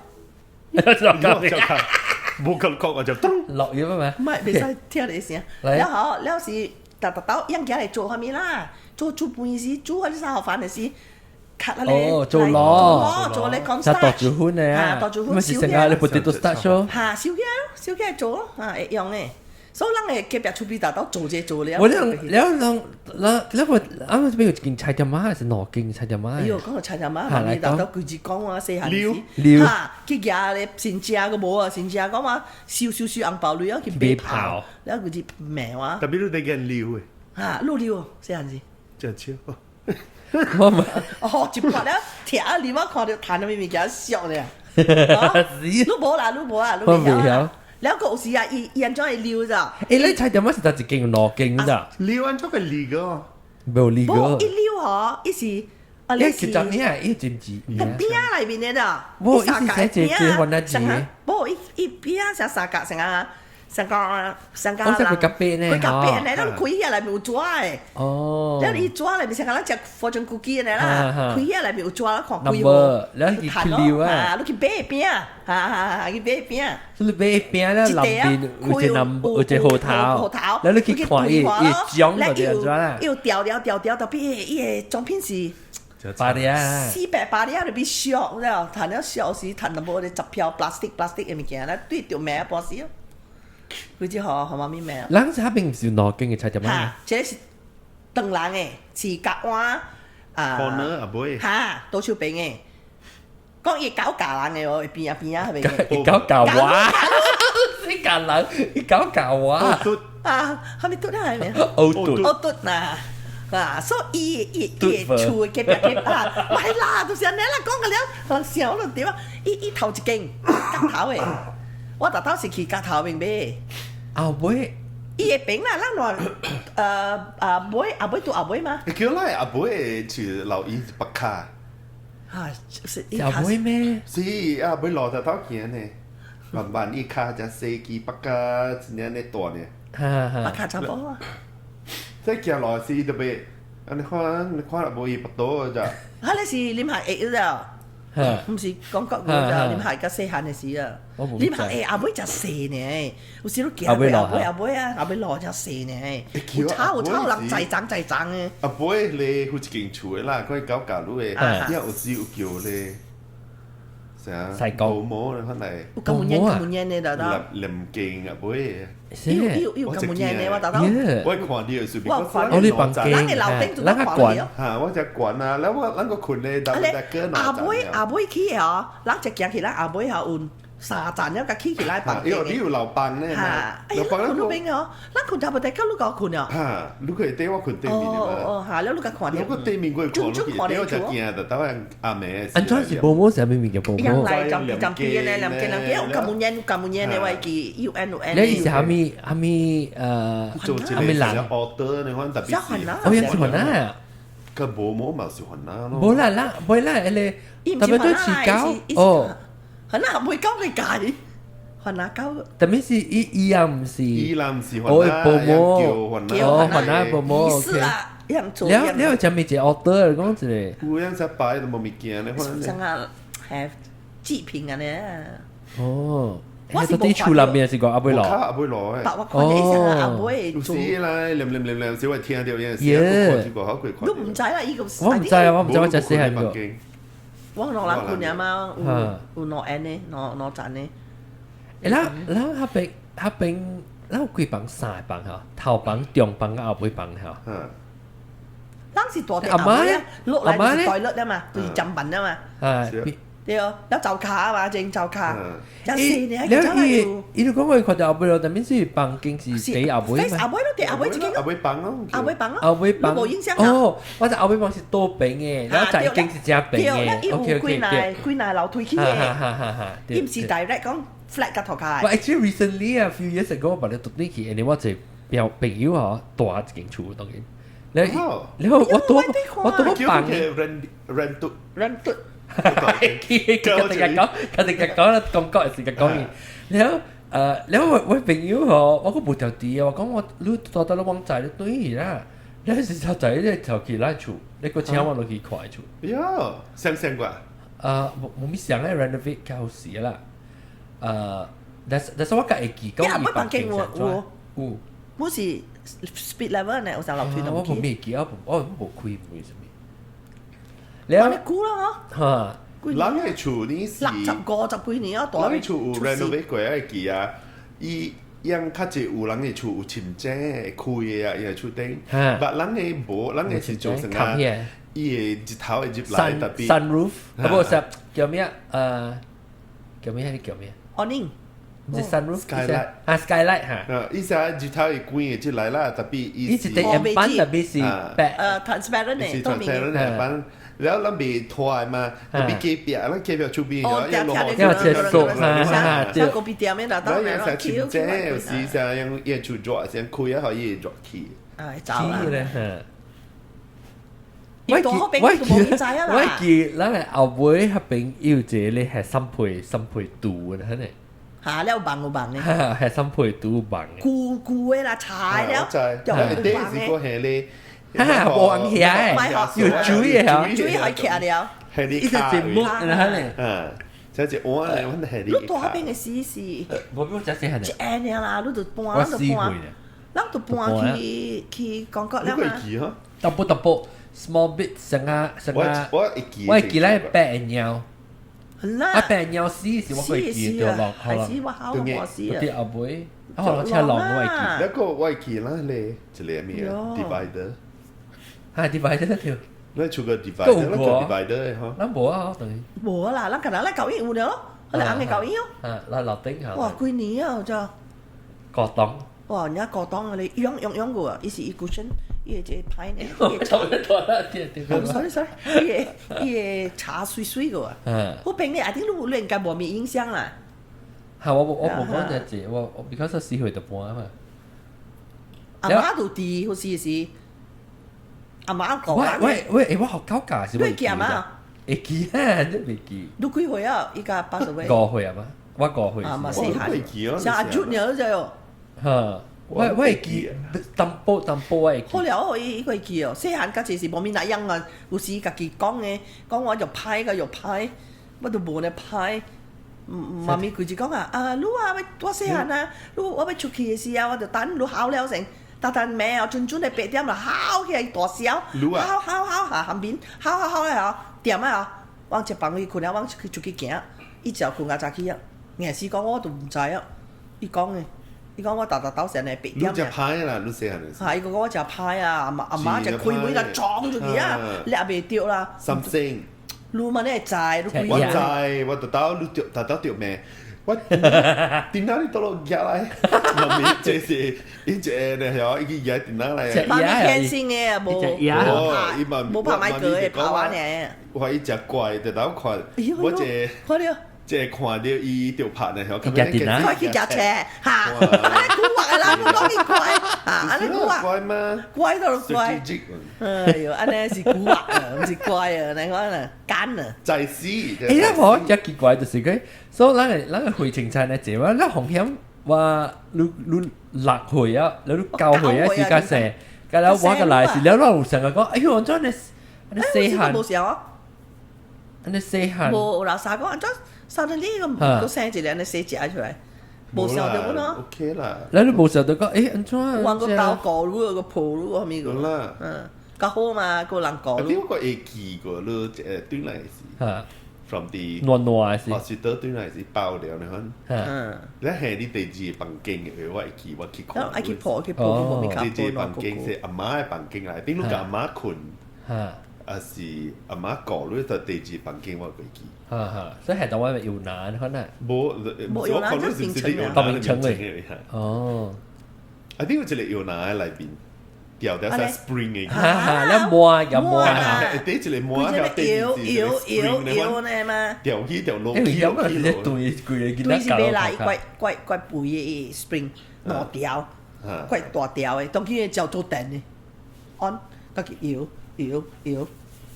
無講講我就咚錄音啊嘛？唔係，袂使聽你聲。了後了是逐逐兜用起來做啥物啦？做煮飯時，煮彼啥號飯的時，較那個做螺，做咧講啥大煮粉的啊？大煮粉咪是成日你 potato starch 咯。哈，燒起來，燒起來做咯，哈會用的。所以咱的隔壁厝邊大兜做這做了。我兩兩兩兩兩個啱啱邊有一間菜店仔，還是兩間菜店仔？哎喲，講到菜店仔，媽咪大兜規日講我細漢時，溜哈，去舉咧新車閣無啊，新車講我收收收紅包鐳啊去買炮，了規日罵我。特別你得見溜的，哈，愈溜細漢時。真笑。我唔哦，一撥了，拆啊！你我看著趁啥物物件俗咧。是。你無啦，你無啊，你我袂曉。了閣有時啊，伊伊按怎會溜咋？欸，你菜店仔是佗一間兩間咋？溜按怎個離個？無離個。無，伊溜吼，伊是啊，你是怎樣？伊真字。邊仔內面的啦。無，伊是寫一個番仔字。無，伊伊邊仔寫三角，成啊。上個上個我識佢隔壁呢，佢隔壁呢，咱開遐內面有紙的。哦。了伊紙內面像咱食 fortune cookie 呢啦，開遐內面有紙，咱看幾號。了伊去溜啊。你去買餅，哈哈哈！去買餅。你買餅了，內面有一個南有一個芋頭，芋頭。了你去看伊伊獎嗰啲怎啦？伊有調調調調，特別伊的獎品是。八粒。 480粒就比俗了，趁了俗時趁淡薄咧十票 plastic plastic 的物件，咱對著罵半死。佢只予予媽咪罵。人這邊毋是有兩間的菜店嗎？這個是唐人的，是甲碗啊。 corner 阿妹。哈，左手邊的。講伊搞教人的哦，邊啊邊啊彼邊。伊搞教我。你教人，伊搞教我。啊，啥物拄啊？係咪？烏拄。烏拄啊！啊，所以伊伊伊厝的隔壁隔壁啊，毋係啦，就是按呢啦，講個了，人想就對啊。伊伊頭一間角頭的。我逐頭是去角頭邊買。後尾，伊的邊啦，咱話啊尾後尾拄後尾嗎？叫咱後尾是留伊白卡。啊，就是。後尾咩？是啊，尾路頭頭行呢，慢慢伊跤只細支白卡，真正咧大呢。白跤差不多啊。這行路時特別，啊你看你看無伊腹肚咋？啊，你是啉下藥咋？毋是講國語咋？啉下較細漢的時啊，啉下欸後尾誠細呢，有時你行過後尾後尾啊，後尾路誠細呢，有草有草人載重載重的。後尾咧有一間厝的啦，看九價路的，也有時有叫咧，啥？毛毛咧，看來。有咁煙咁煙的豆豆。兩間後尾。有有有咁煙的，我豆豆。我看你的時，我看。我你房間，咱的樓頂就較懸哦。哈，我只懸啊，了我咱個困咧，豆豆後尾後尾起的哦，咱一行去咱後尾吼有三層了，共起起來房間。你有樓房咧？哈，哎，你睏那邊哦，咱睏差不多，到你共睏哦。哈，你可以綴我睏對面的嘛。哦哦，哈，了你共看著。我對面我會看落去，底我才驚，就當暗暝。按怎是無毛啥物物件無毛？來站站邊的，兩間兩間有夾門煙，有夾門煙的，我會記有 N 有 N。你是啥物啥物啥物人？學是番仔。哦，也是番仔啊。個無毛嘛是番仔咯。無啦啦，無啦，彼個特別對飼狗哦。番仔袂講會解，番仔狗。特別是伊伊也毋是，伊人毋是哦，保姆，哦，番仔保姆，是啊，了了，前面一個 order 講一個，有影才擺都無物件咧，像啊，係祭品按呢。哦，我是佇厝內面是講阿尾落，阿尾落的。我看見像阿尾有時啦，念念念念，小可聽著有時，我看過你毋知啦，伊個我毋知啊，我毋知我食細漢過。我兩人困爾嘛，有兩間的，兩兩層的。欸，咱咱彼邊彼邊，咱有幾房？三個房吼，頭房、中房佮後尾房吼。咱是大隻阿媽落來就是大落了嘛，就是砧板了嘛。對哦，了灶跤嘛，種灶跤。伊，了伊，伊就講我看著後尾咯，但面是房間是佇後尾嘛。後尾咯，佇後尾一間咯。後尾房咯。後尾房咯。後尾房。無影響哦，我知後尾房是倒平的，然後一間是正平的。對，伊有幾內幾內樓梯起的。伊毋是 direct 講 flat 佮塗跤。我 actually recently 啊，few years ago 我捌咧獨立去，因為我一個朋友吼蹛一間厝當然。了，了我拄我拄房。 rent rent rent 佢佢講，佢哋講啦，講講時間講完，然後然後我我朋友吼，我閣無條佇我講我你蹛到你網站你對啦，你是頭仔你頭去咱厝，你閣請我落去看厝。喲，想想過？無無咪想咧 renovate 較時啦，但是我較會記講伊房間有有有，我是 speed level 呢，有時樓梯我無咪記，我我無開唔是啥物。了，你估啦嗬？嚇！人的厝呢是 65幾年啊，人的厝有 renovate 過，會記啊。伊樣較濟有人的厝有深井會開的啊，伊的厝頂，哈但咱的無，咱的是做成啊，伊的日頭會入來，特別 sunroof，啊無是叫咩啊？叫咩？叫咩？awning，毋是 sunroof， skylight 啊 skylight 嚇。啊，伊是日頭會關的入來啦，特別伊伊是地板特別是白，transparent 的，是 transparent 的板。了咱袂拖的嘛，特別隔壁，咱隔壁厝邊哦，有落雨，要廁所，哈哈，對。隔壁店的啦，咱有時深井，有時啥用伊厝熱先開啊，予伊熱氣。啊，走啦。我記我記我記，咱的後尾彼邊有一個咧係三倍三倍度的，係呢？嚇，了有網有網的。係三倍度網的。舊舊的啦，柴了。就有網的。是個係咧。哈，無紅遐的，有水的嚇，水可以徛了。係你一隻木，然後呢？嗯，這一碗咧，阮係你。你大邊的時是？無比我食細漢一下爾啦，你就搬，咱就搬，咱就搬去去廣國了嘛。淡薄淡薄，small bit，成啊成啊。我會記，我會記咱白鳥。啦。啊，白鳥死是我會記就落，還是我好我死啊。啲後尾，啊，我車浪我會記。那個我會記啦，咧，一個咩？divider。啊，divider 條。你厝個 divider，咱個 divider 的吼。咱無啊，等於。無啦，咱可能咱舊院有了咯，我哋紅的舊院哦。啊，咱樓頂下。哇，幾年啊，就。過檔。哇，人家過檔啊，你養養養過啊，伊是伊 cushion，伊個這個牌呢。sorry sorry，伊個伊個茶水水個啊。嗯。好平的，啊頂你應該無咩影響啦。嚇！我我無講這濟，我我 because 我四歲就搬啊嘛。阿媽都佇，好似是。阿媽講。喂喂喂，我學狗教是你會記阿媽？會記啊，你袂記？你幾歲啊？伊家80歲。5歲啊嘛，我5歲。啊嘛，細漢。像阿祖爾就喲。嚇！我我會記淡薄淡薄我會記。好了，伊伊會記哦。細漢嗰陣是無咪那樣啊，有時家己講的，講我就歹個又歹，我都無呢歹。媽咪規日講啊，啊，你啊，我細漢啊，你我欲出去的時啊，我就等你好了先。逐逐暝哦，準準的8點就嚎起來大聲，嚎嚎嚎下旁邊，嚎嚎嚎的吼，點啊吼，我一放伊睏了，我出去出去行，伊就睏較早起啊，硬是講我都毋知啊，伊講的，伊講我逐逐斗成日八點。你食歹啦，你細漢時。嚇！伊講我食歹啊，阿媽阿媽就開門共撞出去啊，掠袂著啦。 Something。你嘛你會知？你我知，我逐斗你著逐斗著命。我電腦你倒落夾來，媽咪這是伊一個咧，曉伊去夾電腦來。媽咪天性的，無無無拍麥個的，拍完爾。我伊誠乖，直頭看，我這看著，這看著伊著拍咧，曉。夾電腦。快去夾車，哈！按呢古惑的人攏去乖，哈！按呢古惑。乖嗎？乖到乖。哎喲，按呢是古惑啊，毋是乖啊，你講啊，奸啊。在死。欸，我較奇怪就是講，所以咱个回程餐咧，這我咱風險話你你6歲啊，你9歲啊，時間細，甲了我個來是了，咱有成個講，哎喲，按怎呢？按呢細漢。無想啊。按呢細漢。無啦，啥講按怎？suddenly 個個生一個按呢細食出來，無想到咯。 OK 啦。咱你無想到講，欸，按怎？換個刀割你個破你啥物個？嗯，較好嘛，個人割。你我會記過，你轉來是。From the 暖暖是。 hospital 轉來是包了你看。嗯。你係你第二個房間的，我會記我去看。愛去抱去抱，無咪較第二個房間是阿媽的房間來，頂你共阿媽睏。啊是阿媽顧你，就第二個房間我會記。哈哈，所以係當我有難可能。無，無難就變成當名稱嘞。哦。啊，你有一個搖籃喺內邊。掉掉晒 spring 的。哈哈，你摸又摸。第一個摸，第二個搖搖搖呢嘛。掉起掉落去落去。對對對是袂啦，伊怪怪怪肥的 spring 兩條，怪大條的，當佢照做電的，按家己搖搖搖，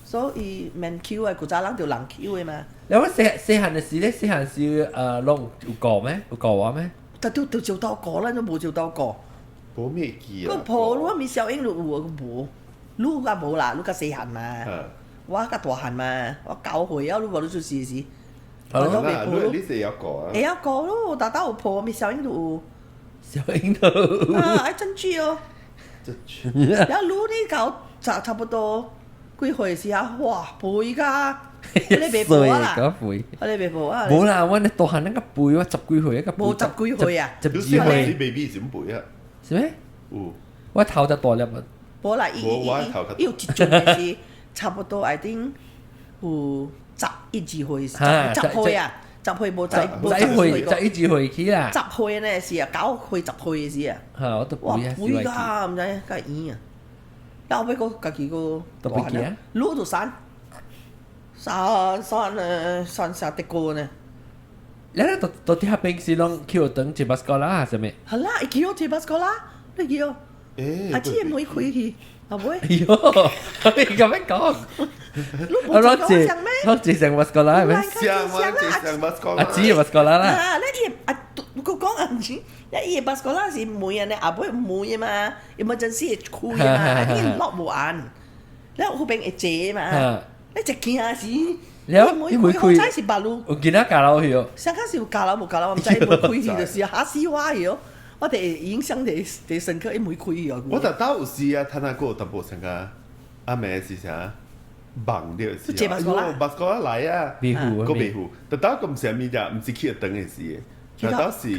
所以免 Q 的，古早人就人 Q 的嘛。你我細細漢的時咧，細漢時攏有過咩？有過我咩？但都都照到過，咱都無照到過。無咩記啊！個抱你咪小英就有啊，無，你較無啦，你較細漢嘛，我較大漢嘛，我9歲啊，你無你出事時，我都未抱。你是會曉過啊？會曉過咯，大大有抱咪小英就有。小英都有。啊，愛珍珠哦。珍珠。然後你你到差差不多幾歲時啊？哇，肥甲，你袂無啦，個肥。我你袂無啊？無啦，我你大漢那個肥，我十幾歲一個無十幾歲啊？十你二歲是 baby 是唔肥啊？是咩？有。我頭就大粒啊！無啦，伊伊伊有一陣的是差不多，I think 有十一二歲，十歲啊，十歲無十無十一歲，十一二歲起啦。十歲呢是啊，9歲10歲的時啊。嚇！我都哇，肥啊，肥㗎，毋知較圓啊。後尾閣家己閣特別驚。愈就瘦，瘦瘦呢，瘦成得過呢。你咧到到底彼邊是攏去學堂接巴斯啦，係咪？係啦，伊叫我接巴斯啦，你叫我。阿姊會開去，阿妹。哎喲，你咁樣講，你無聽講咩？我接成巴斯啦，係咪？上我接上巴斯阿姊巴斯啦啦。啊，你伊阿我講阿姊，你伊巴斯啦是門啊，阿妹門啊嘛，emergency 會開啊嘛，你落無按，你有邊會坐嘛？你一驚時，你門開，好彩是別路。有見仔教樓去哦。上開始有教樓無教樓，我毋知伊門開去就是嚇死我去哦。我哋印象特特深刻，伊門開去哦。我特到有時啊，睇下個淡薄成個阿妹是啥忙著是啊，巴斯哥來啊，個迷糊，特到個毋是啥物咋，毋是去學堂的時，特到是去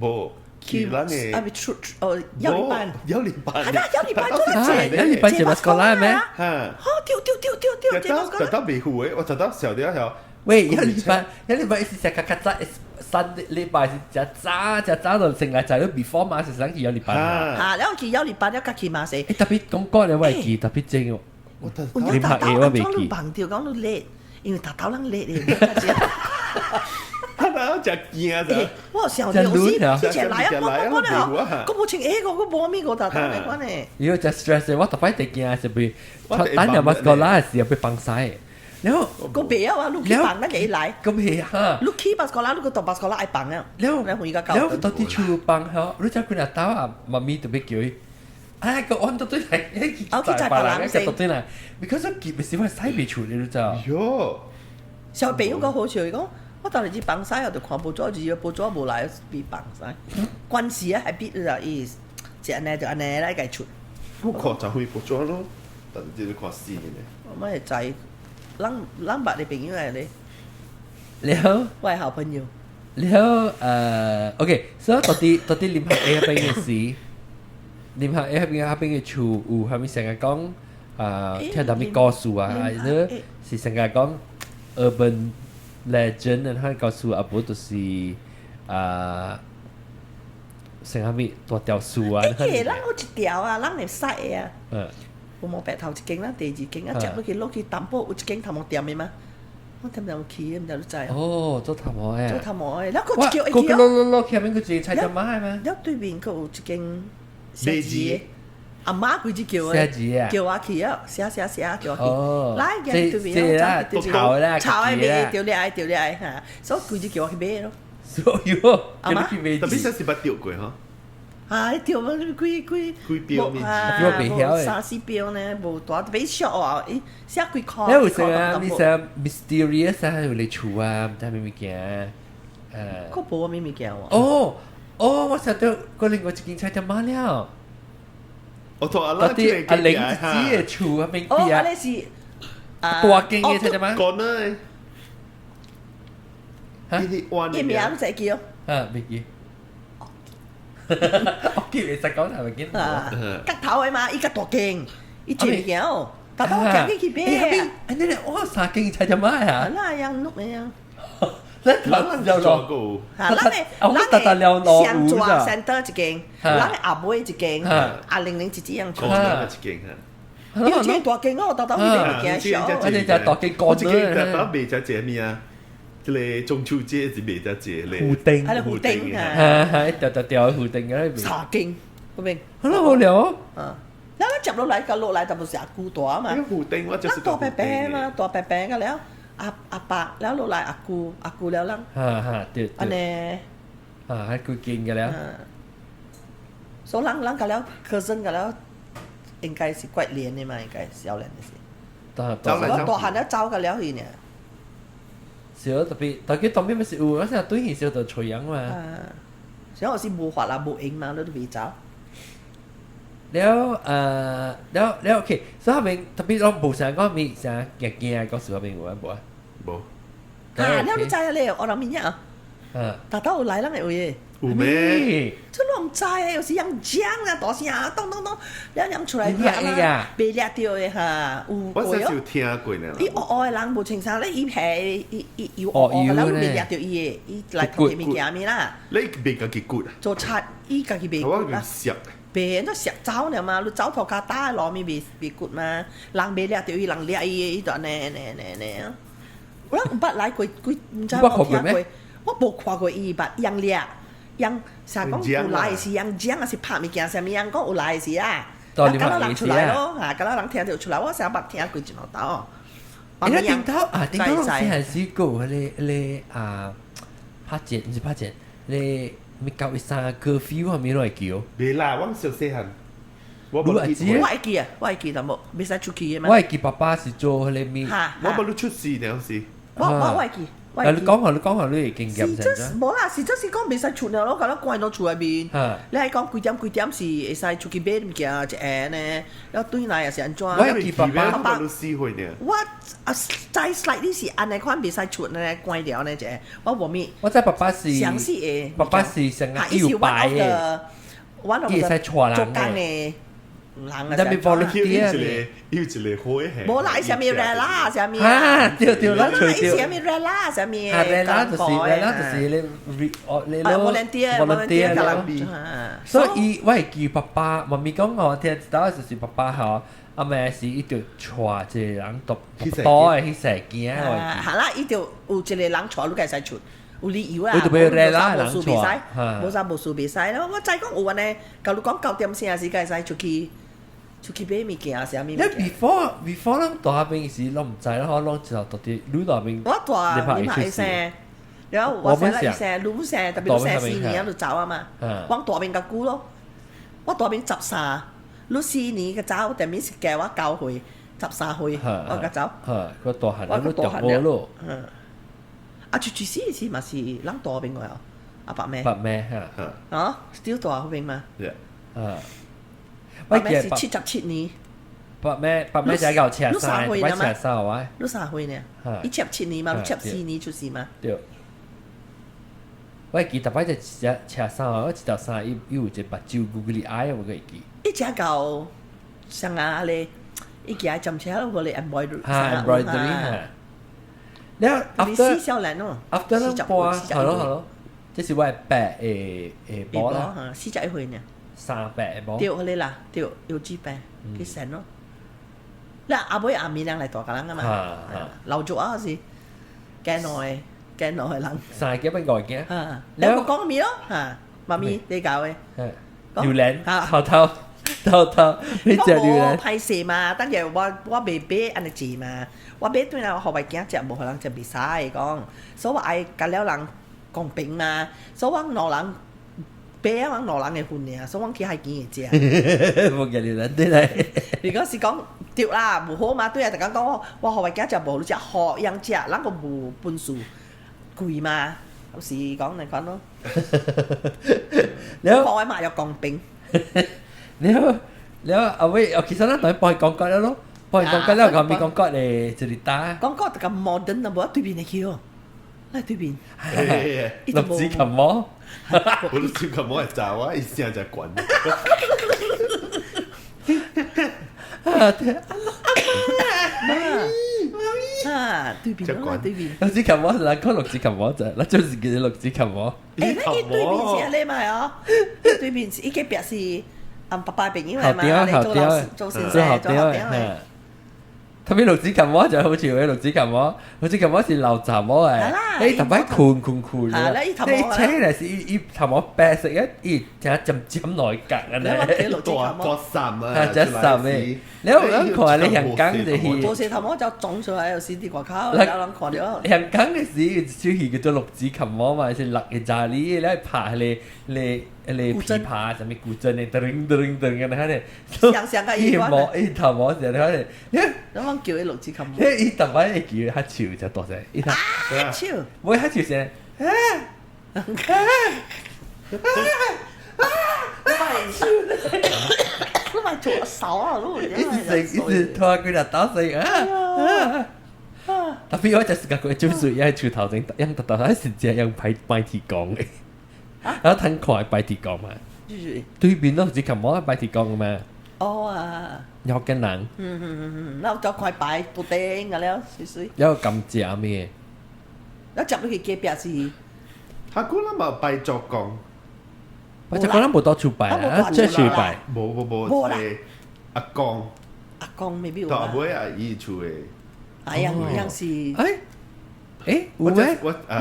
無去咱的啊，出哦，幼兒班，幼兒班，係啦，幼兒班做得幼兒班接巴斯哥啦咩？嚇，好，對對對對對，特到特到迷糊的，我特到小啲曉。喂，幼兒班，幼兒班是食較較早，三禮拜是食早，食早就成來就 before 嘛，是想去幼兒班。啊，然後去幼兒班了，較去嘛是。欸，特別講講咧，我會記特別正哦。我你拍嘢我未記。放掉講你叻，因為大頭人叻咧。他哪有食驚咋？我想到是之前來啊，我我咧吼，我無穿鞋個，我無咪個大頭那款咧。如果食 stress，我特別得驚是被等入巴斯哥啦時候被放屎。然後個袂曉啊，你去放咱就來。咁係哈。你去巴斯哥啦，你個到巴斯哥啦愛放啊。然後然然後到啲厝放吼，你知幾若兜啊？媽咪特別叫伊，啊個按到對嚟，我去載別人先。到對嚟，because 我結嘅時我洗袂出，你知。喲，小朋友個好笑，伊講我當日去放屎，我就看報紙，就是報紙無來，比放屎。關係啊，係必啊，伊是按呢就按呢來共出。我看十歲報紙咯，但是這個看死呢。我咪會知。咱咱捌的朋友來咧，然後我的好朋友。然後OK，所以到底到底林學 A 彼邊嘅時，林學 A 彼邊彼邊嘅厝有蝦米成日講啊，聽到咩故事啊？啊，是成日講 urban legend 啊，彼故事啊，無就是啊，成蝦米大條樹啊？欸，咱有一條啊，咱會使的啊。嗯。有毛白頭一間啦，第二間啊，接落去落去淡薄有一間頭毛店的嗎？我點點有去，毋知你知？哦，做頭毛的。做頭毛的，แล้ว閣一叫會記哦。落落落，前面閣一個菜店仔嗎？了對面閣有一間寫字的，阿媽規日叫的，叫我去啊，寫寫寫叫我去。來，行對面啊，對面。炒的啦，炒的賣，對了愛對了愛哈，所以規日叫我去買咯。所以，阿媽特別是捌釣過吼。啊！你釣嘛？幾幾幾標面？無三四標呢，無大，特別俗啊！伊寫幾箍。你有啥啊？你啥 mysterious 啊？有嚟厝啊？毋知咩物件？閣無咩物件喎。哦哦，我想到嗰另外一間菜店媽了。我同阿拉啲阿玲子嘅厝啊，邊哦，啊？安尼是大間嘅菜店媽。講呢？嚇？伊名你知記哦？啊，未記。我記袂使講係咪見？角頭的嘛，伊較大間，伊一物件哦，逐擺我行去去買啊。哎，你咧，我三間菜店媽啊？那樣弄的樣。咱頭就落。啊，咱的咱的上抓 center 一間，咱的阿妹一間，阿玲玲一支樣。一間哈。有一間大間哦，逐擺去買物件小。我哋就大間我這間逐擺賣只隻物啊。這個中秋節是賣只隻咧，芋丁，係啦，芋丁啊，係條條條芋丁嘅那邊。三間嗰邊。好啦，好料哦。啊，咱接落來，甲落來，就無是阿姑大嘛。芋丁我就是咱大伯伯嘛，大伯伯個了，阿阿伯了落來阿姑，阿姑了人。哈哈，對。按呢。啊，還幾間個了。所以人人個了，cousin 個了，應該是怪連的嘛，應該少年的是。大我大漢了走個了去呢。小特別，大家當邊咪是有，我成日對起小就垂養嘛。啊，所以我是無法啦，無閒嘛，你都未走。了了了，OK，所以後面特別攏無啥講咪啥驚驚，講實話面有啊無啊？無。啊，了你知啊咧，烏龍麵啊，大兜有來人的位的。有咩？這攏毋知的，有時用漿啊，大聲啊，咚咚咚，了念出來掠嘛，袂掠著的哈，有過我有聽過呢。伊烏烏的人無穿衫咧，伊皮伊伊油烏烏的，咱袂掠著伊的，伊來偷摕物件物啦。你袂家己骨啊？做賊，伊家己袂骨啦。袂，怎食走爾嘛？你走塗跤打的路面袂袂骨嘛？人袂掠著伊，人掠伊的，伊就按呢按呢按呢。我毋捌來過，幾毋知我聽過，我無看過伊捌用掠。用啥講有來是用漿，還是拍物件啥物樣講有來是啊？敢若人出來咯，嚇！敢若人聽著出來，我成捌聽過一兩道。欸，那頂頭啊，頂頭是還是個迄個迄個啊，拍節毋是拍節，迄個咪九一三 curfew 啥物攏會叫？袂啦，阮小細漢，我無記，我會記啊，我會記淡薄，袂使出去的嘛。我會記爸爸是做彼個物，我無你出事了是。我會記。啊！你講下，你講下，你的經驗是這無啦，是這是講袂使出了咯，敢若關到厝內面。你係講幾點幾點是會使出去買物件一下呢？了轉來也是按怎？我會記爸爸，爸爸都四歲呢。我啊，在 slightly 是按呢款袂使出呢，關掉呢一下。我無咪。我知爸爸是詳細的。爸爸是成日有牌的，伊會使帶人的。人啊，特別 volunteer 有一個火的，無啦，伊啥物 rela 啥物啊？對對啦，對對。伊啥物 rela 啥物？啊，rela 就是 rela 就是你你咯，volunteer volunteer 咯。所以我會記爸爸媽咪講我聽到就是爸爸吼，阿媽是伊就帶一個人讀多的去踅囝。係啦，伊就有一個人帶你會使出。有理由啊，無啥無事袂使，無啥無事袂使咯。我知講有按呢，假如講9點啥時會使出去。出去買物件啥物？你 before 咱大邊時攏毋知啦，攏一頭到佇女大邊。我大你拍會生，然後我生了一生，女生特別女生4年就走啊嘛。我大邊較久咯，我大邊13，你4年個走，特別是加我9歲，13歲我較走。我大漢，我大漢咯。嗯。啊，出去時時嘛是咱大邊個哦，阿伯咩？伯咩嚇？啊，still 大嗰邊嘛？啊。伯咩是77年。伯咩伯咩就夠赤三，我赤三我。你三歲呢？伊77年嘛，你74年出世嘛？對。我記逐擺就赤赤衫，我一條衫伊伊有一個目睭咕咕哩矮，我閣會記。伊食到啥啊咧？伊行針車都無咧 embroidery。哈 embroidery 哈。了 after 死少年哦。 after 咱搬，好咯好咯，這是我的伯的的某啦。41歲呢。300個某。對，彼個啦，對，有幾百去生咯。了後尾阿米人來大家人啊嘛，老祖啊是，驚兩個，驚兩個人。三個變五個。啊，兩個講咪咯，嚇，媽咪你教的。榴蓮，偷偷偷偷，你食榴蓮。歹勢嘛，等下我我袂買按呢錢嘛，我買轉來我予我囝食，無予人食袂使講，所以我愛共了人公平嘛，所以我兩人。買啊，阮兩人的份爾，所以阮去海邊會食。無見榴蓮對來。如果是講對啦，無好嘛，對啊，逐工講我我予我囝食無，你食好樣食，咱個無本事貴嘛，有時講來講咯。了，我嘛要公平。了了後尾，其實咱當幫伊講過了咯，幫伊講過了，講咪講過咧，就是打。講過就咁 modern 啦，無對面會去哦，來對面。六指琴魔。我都指琴魔會走啊，伊聲就懸。啊！對，阿媽，媽，啊，對面，對面。六指琴魔，咱講六指琴魔就，咱就是叫六指琴魔。欸，那伊對面是按呢嘛哦？對面是伊隔壁是俺爸爸朋友嘛，做老師、做先生、做校長的。特別六指琴魔就好似嗰六指琴魔，六指琴魔是老雜魔誒，你特別困困困啊！你請嚟是伊伊頭毛白色嘅，伊聽尖尖內角啊咧，大大衫啊，隻衫嘅。你有人看你香港就是，無舌頭毛就腫出來，有時佇外口，有人看著。香港嘅時，出戲叫做六指琴魔嘛，是六個查理，你拍迄個、迄個、迄個琵琶，啥物古箏的，噔噔噔咁樣咧。像像個伊毛伊頭毛就咧，你講叫伊六指琴魔。伊逐擺會叫較笑就大聲，伊啊笑，無較笑聲，啊啊啊你咪做手啊！一直一直拖幾日打死啊啊！特別我就是個就是伊喺厝頭前，樣特特係真正樣拜拜天公嘅，然後趁看拜天公嘛，就是對面咯是琴晚拜天公嘅嘛，哦啊，有個人嗯嗯嗯嗯，然後就快拜到頂個了，水水，有甘蔗咩？然後接落去隔壁是，阿姑咱嘛拜祖公，我就講咱無到厝拜啦，這厝拜，無無無，無啦阿公，阿公未必有到阿尾阿姨厝的，哎呀，樣是，有咩？我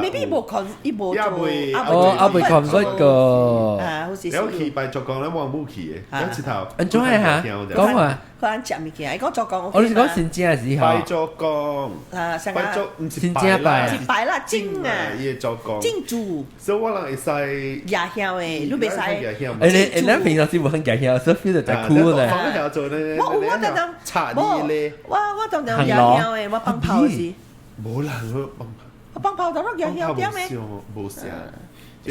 未必無 con，伊無做，哦，阿未 convert 個，啊，好似了去拜祖公，咱我母去的，了一頭，按怎啊？講話，佢按食物件，伊講祖公，我是講新正時候，拜祖公，啊，拜祖毋是新正拜，是拜啦，正啊，伊的祖公，正主，所以我人會使夜香的，你袂使。你你平常時無很夜香，所以 feel 就真酷咧。我有我當當，插你咧，我當當夜香的，我放炮時。無人我放炮。我放炮當攏夜香點的。無聲，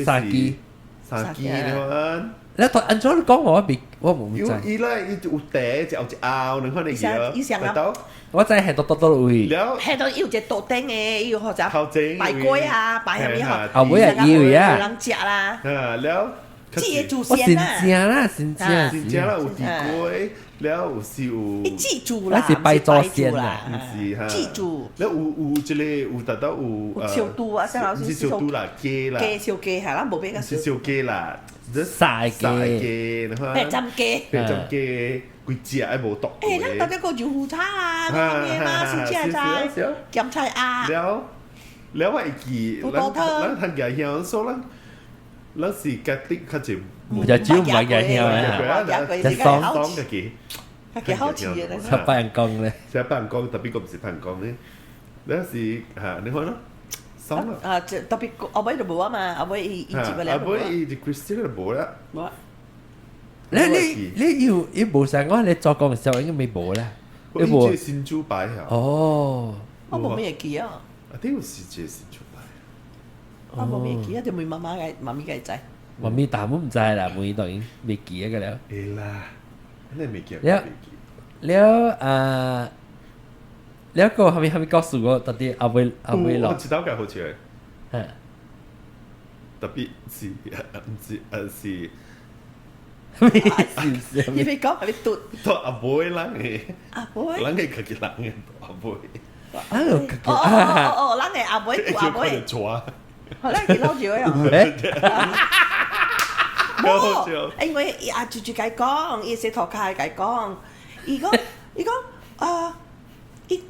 三機，三機你看。你同按怎你講我未，我無知。伊咧伊有茶，一後一後，兩款的嘢。我知係多多多位。係到有一個桌頂的，伊有負責擺粿啊，擺啥物吼。後尾係伊位啊。有人食啦。啊了。這個祖先啊。新正啦，新正。新正啦，有地粿，了有是有。伊祭祖啦，是拜祖先啦，毋是哈。祭祖。了有有一個有達到有。燒豬啊，啥老師？是燒豬啦，雞啦。雞燒雞嚇，咱無變個。是燒雞啦。殺雞，白斬雞，白斬雞，規隻愛無毒。咱大家個油腐炒啊，咩嘛，新正菜，鹹菜鴨。了了，我會記，咱咱趁家鄉所咱咱是家己較濟，就少唔係家鄉啊，就爽爽家己，家己好吃的。食辦公咧，食辦公，特別個毋是辦公咧，咱是嚇，你看咯。啊，這特別後尾就無啊嘛，後尾伊伊接來。後尾伊就 Christian 就無啦。無啊。你你你要伊無上我你做工時候應該未無啦。你無。新主擺嚇。哦。我無咩會記啊。啊，對，有是這新主擺。我無咩會記啊，就問媽媽個媽咪個知。媽咪大本毋知啦，問伊當然未記得個了。會啦，你未記。了了啊！了個後面後面告訴我，到底阿尾阿尾咯。我知道個好笑。嗯。特別是毋是是。是是。你別講，係咪嘟？都阿妹人的。阿妹。人的家己人的阿妹。啊！哦哦哦，人的阿妹，阿妹。好啦，佢撈住啊！無，因為伊阿舅舅共伊講，伊說塗跤共伊講，伊講伊講啊，伊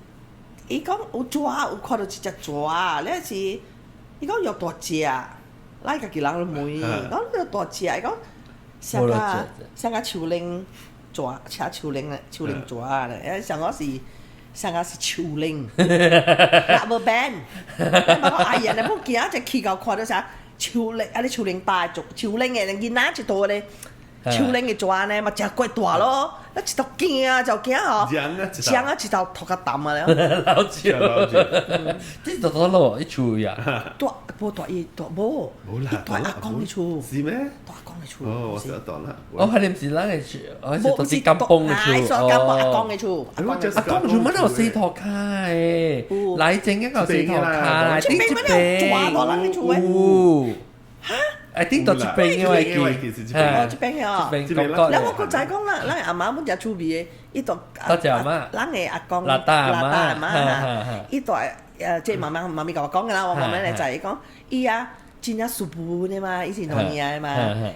伊講有蛇，有看到一隻蛇，了是伊講有大隻，咱家己人咧問，講有大隻，伊講像個像個樹奶蛇，像樹奶樹奶蛇咧，像我是。上個是樹奶，rubber band。我講哎呀，你無驚只去到看到啥樹奶，啊你樹奶白做樹奶的囡仔一道咧，樹奶的蛇呢嘛誠過大咯，啊一道驚就驚吼，將啊一道塗較澹啊了。老笑，這是多多咯，一厝呀。大無大伊大無，伊大阿公的厝。是咩？大阿公的厝。哦，我知道啦。哦，係你毋是咱的厝，我是都是甘榜的厝。哦，阿公的厝。阿公厝乜都有四套卡的，來正一個四套卡，這邊乜有大人的厝的。哈？一定到這邊嘅位置，哦，這邊哦，這邊。แล้ว我閣知講啦，咱阿媽本誠趣味的，伊就多謝阿媽，咱的阿公，老大阿媽，伊大這媽媽媽咪共我講的啦，我媽媽來知，伊講伊啊真正斯文的嘛，伊是老年的嘛，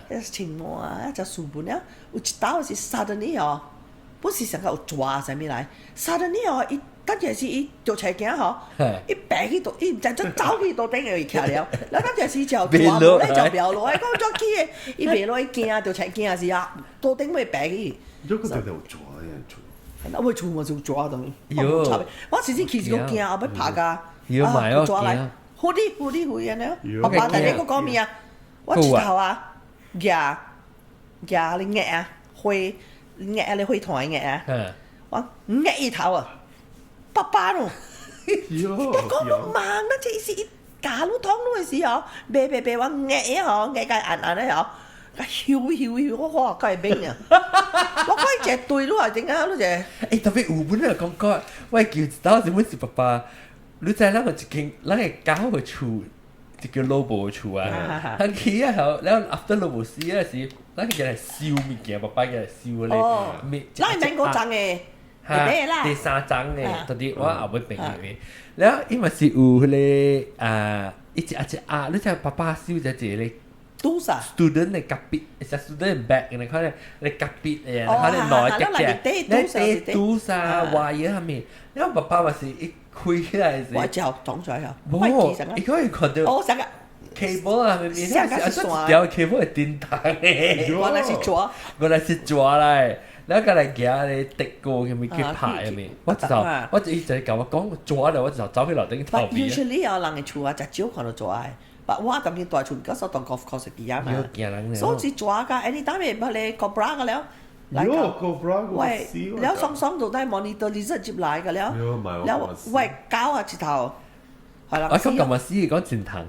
伊清末啊，誠斯文了，有一道是 suddenly 哦，不是上個有蛇啥物來，suddenly 哦，伊等陣時伊著車行吼，伊爬去桌，伊毋知怎走去桌頂會徛了，了等陣時就蛇無咧就袂落來，講怎去的？伊袂落去驚，著車行時啊，桌頂尾爬去。你個對有蛇的厝？啊，尾厝嘛是有蛇當然。我時時去是講驚，後尾拍甲啊，蛇來，呼你呼你呼安尼。我爸逐日閣講物啊，我一頭啊，舉舉咧壓啊，火壓咧火炭壓啊，我壓伊頭啊。爸爸咯，我講你盲啊！這是伊咬你痛你的時候，袂袂袂，我壓伊吼，壓甲按按的吼，甲咻咻咻，我看較會免啊！我看伊一個對你啊，點解你一個？欸，特別有本來感覺，我叫一道是阮是爸爸，你知咱有一間，咱會搞個厝，一叫老母厝啊。咱去啊後，然後 after 老母死啊時，咱個來燒物件，爸爸來燒咧。哦，咱係免五層的，哈，第三層的，到底我後尾朋友的。然後伊嘛是有彼個啊，一隻一隻啊，你知爸爸燒一隻咧。拄啥？student 的隔壁，是 student bag，你看咧，你隔壁的，看咧內隻隻，你底拄啥壞嘢係咪？然後爸爸嘛是一開起來是，我就撞出來啊！無，伊可以看到哦，啥個 cable 啊，明明是一條 cable 係叮當的，原來是蛇，原來是蛇來，然後過來行咧滴過佢咪去拍係咪？我就我就一直共我講蛇咧，我就走去樓頂頭邊。 Usually 啊，人的厝啊，食少看到蛇的。我當今大厝，嗰時當 golf course 邊啊嘛，所以是蛇㗎，anytime 會捌個 cobra 個了。喲，cobra 喂，了雙雙就帶 monitor lizard 入來個了，了喂狗啊一頭，係啦。我講咁啊，死講前堂。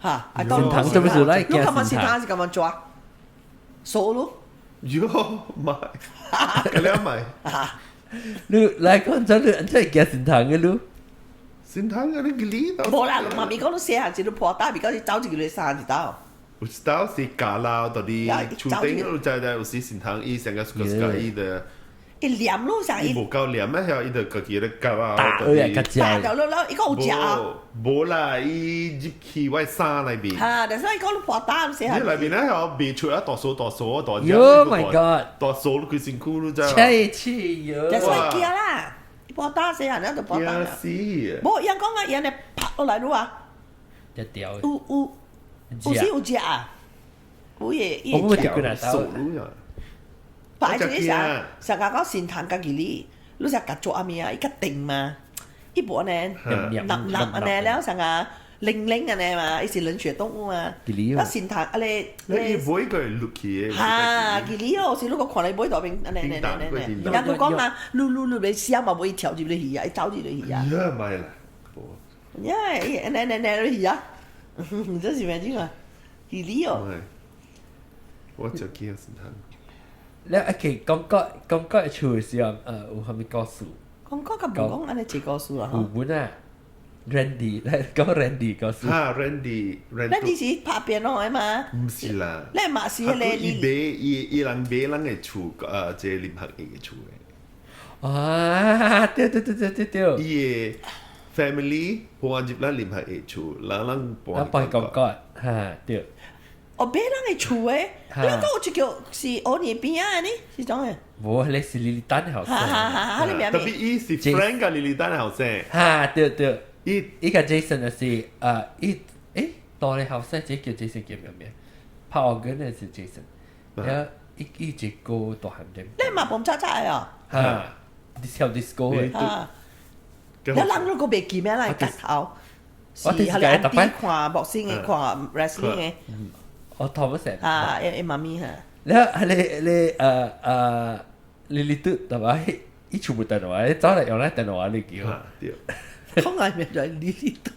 嚇，前堂做咩事咧？你咁啊，前堂是咁樣抓，數咯。喲，唔係，咁樣咪。你來講真，你真係驚前堂嘅你。先堂嘅你幾呢？無啦，媽咪講你細漢時你破打，比較是走一個三一道。有一道是假啦，到底厝頂有在在有時先堂伊成個個個伊的。伊黏咯，啥伊無夠黏啊，曉伊就家己咧夾啊，打打掉了了，伊講有食啊。無啦，伊入去我衫內邊。嚇！但是伊講你破打，你細漢。你內邊咧曉賣出啊，大數大數大。 Oh my god！大數你規身軀你知。切切喲！但是驚啦。破打細漢，咱就破打啦。無，伊講啊，伊按呢拍落來咯啊。一條。有有有時有食啊，有伊伊我冇食過數。擺一個啥，上下講神堂家己哩，你啥夾做阿物啊？伊較定嘛，伊無按呢，立立按呢了上下靈靈按呢嘛，伊是冷血動物嘛。那神堂啊咧，你買個落去的。哈，吉利哦，是你個看你買大邊按呢呢呢呢，人家講啊，嚕嚕嚕你死嘛，無伊跳入去啊，伊走入去啊。呀，唔係啦，呀，伊按呢呢呢落去啊，這是咩種啊？吉利哦。我就驚神堂。你啊，其講講講講厝的時候，有啥物故事？講講較無講按呢一故事啦。有本啊，Randy，來講 Randy 故事。哈，Randy， Randy 是拍片的嘛？毋是啦。你嘛是彼個？伊買伊伊人買咱的厝，這個林學義的厝的。啊，對對對對對對。伊的 family 搬入咱林學義厝，人咱搬。咱搬講講，哈對。哦，買人的厝的，你講有一個是烏尼邊仔的呢？是怎的？無，彼個是李麗丹後生。哈哈哈！你名特別伊是 Frank 佮李麗丹後生。哈，對對。伊伊佮 Jason 就是伊當咧後生，這叫 Jason 叫咩名？拍樂跟的是 Jason，然後伊伊一個大漢點。你嘛蹦恰恰的哦？哈，跳 disco 的。哈，你人如果袂記名來夾頭，是我彼個安迪看boxing 的，看 wrestling 的。我頭不成。啊，伊媽咪哈。你你你你你拄對吧？伊全部電話，你走來用咱電話你叫。對。講來名就係李李嘟，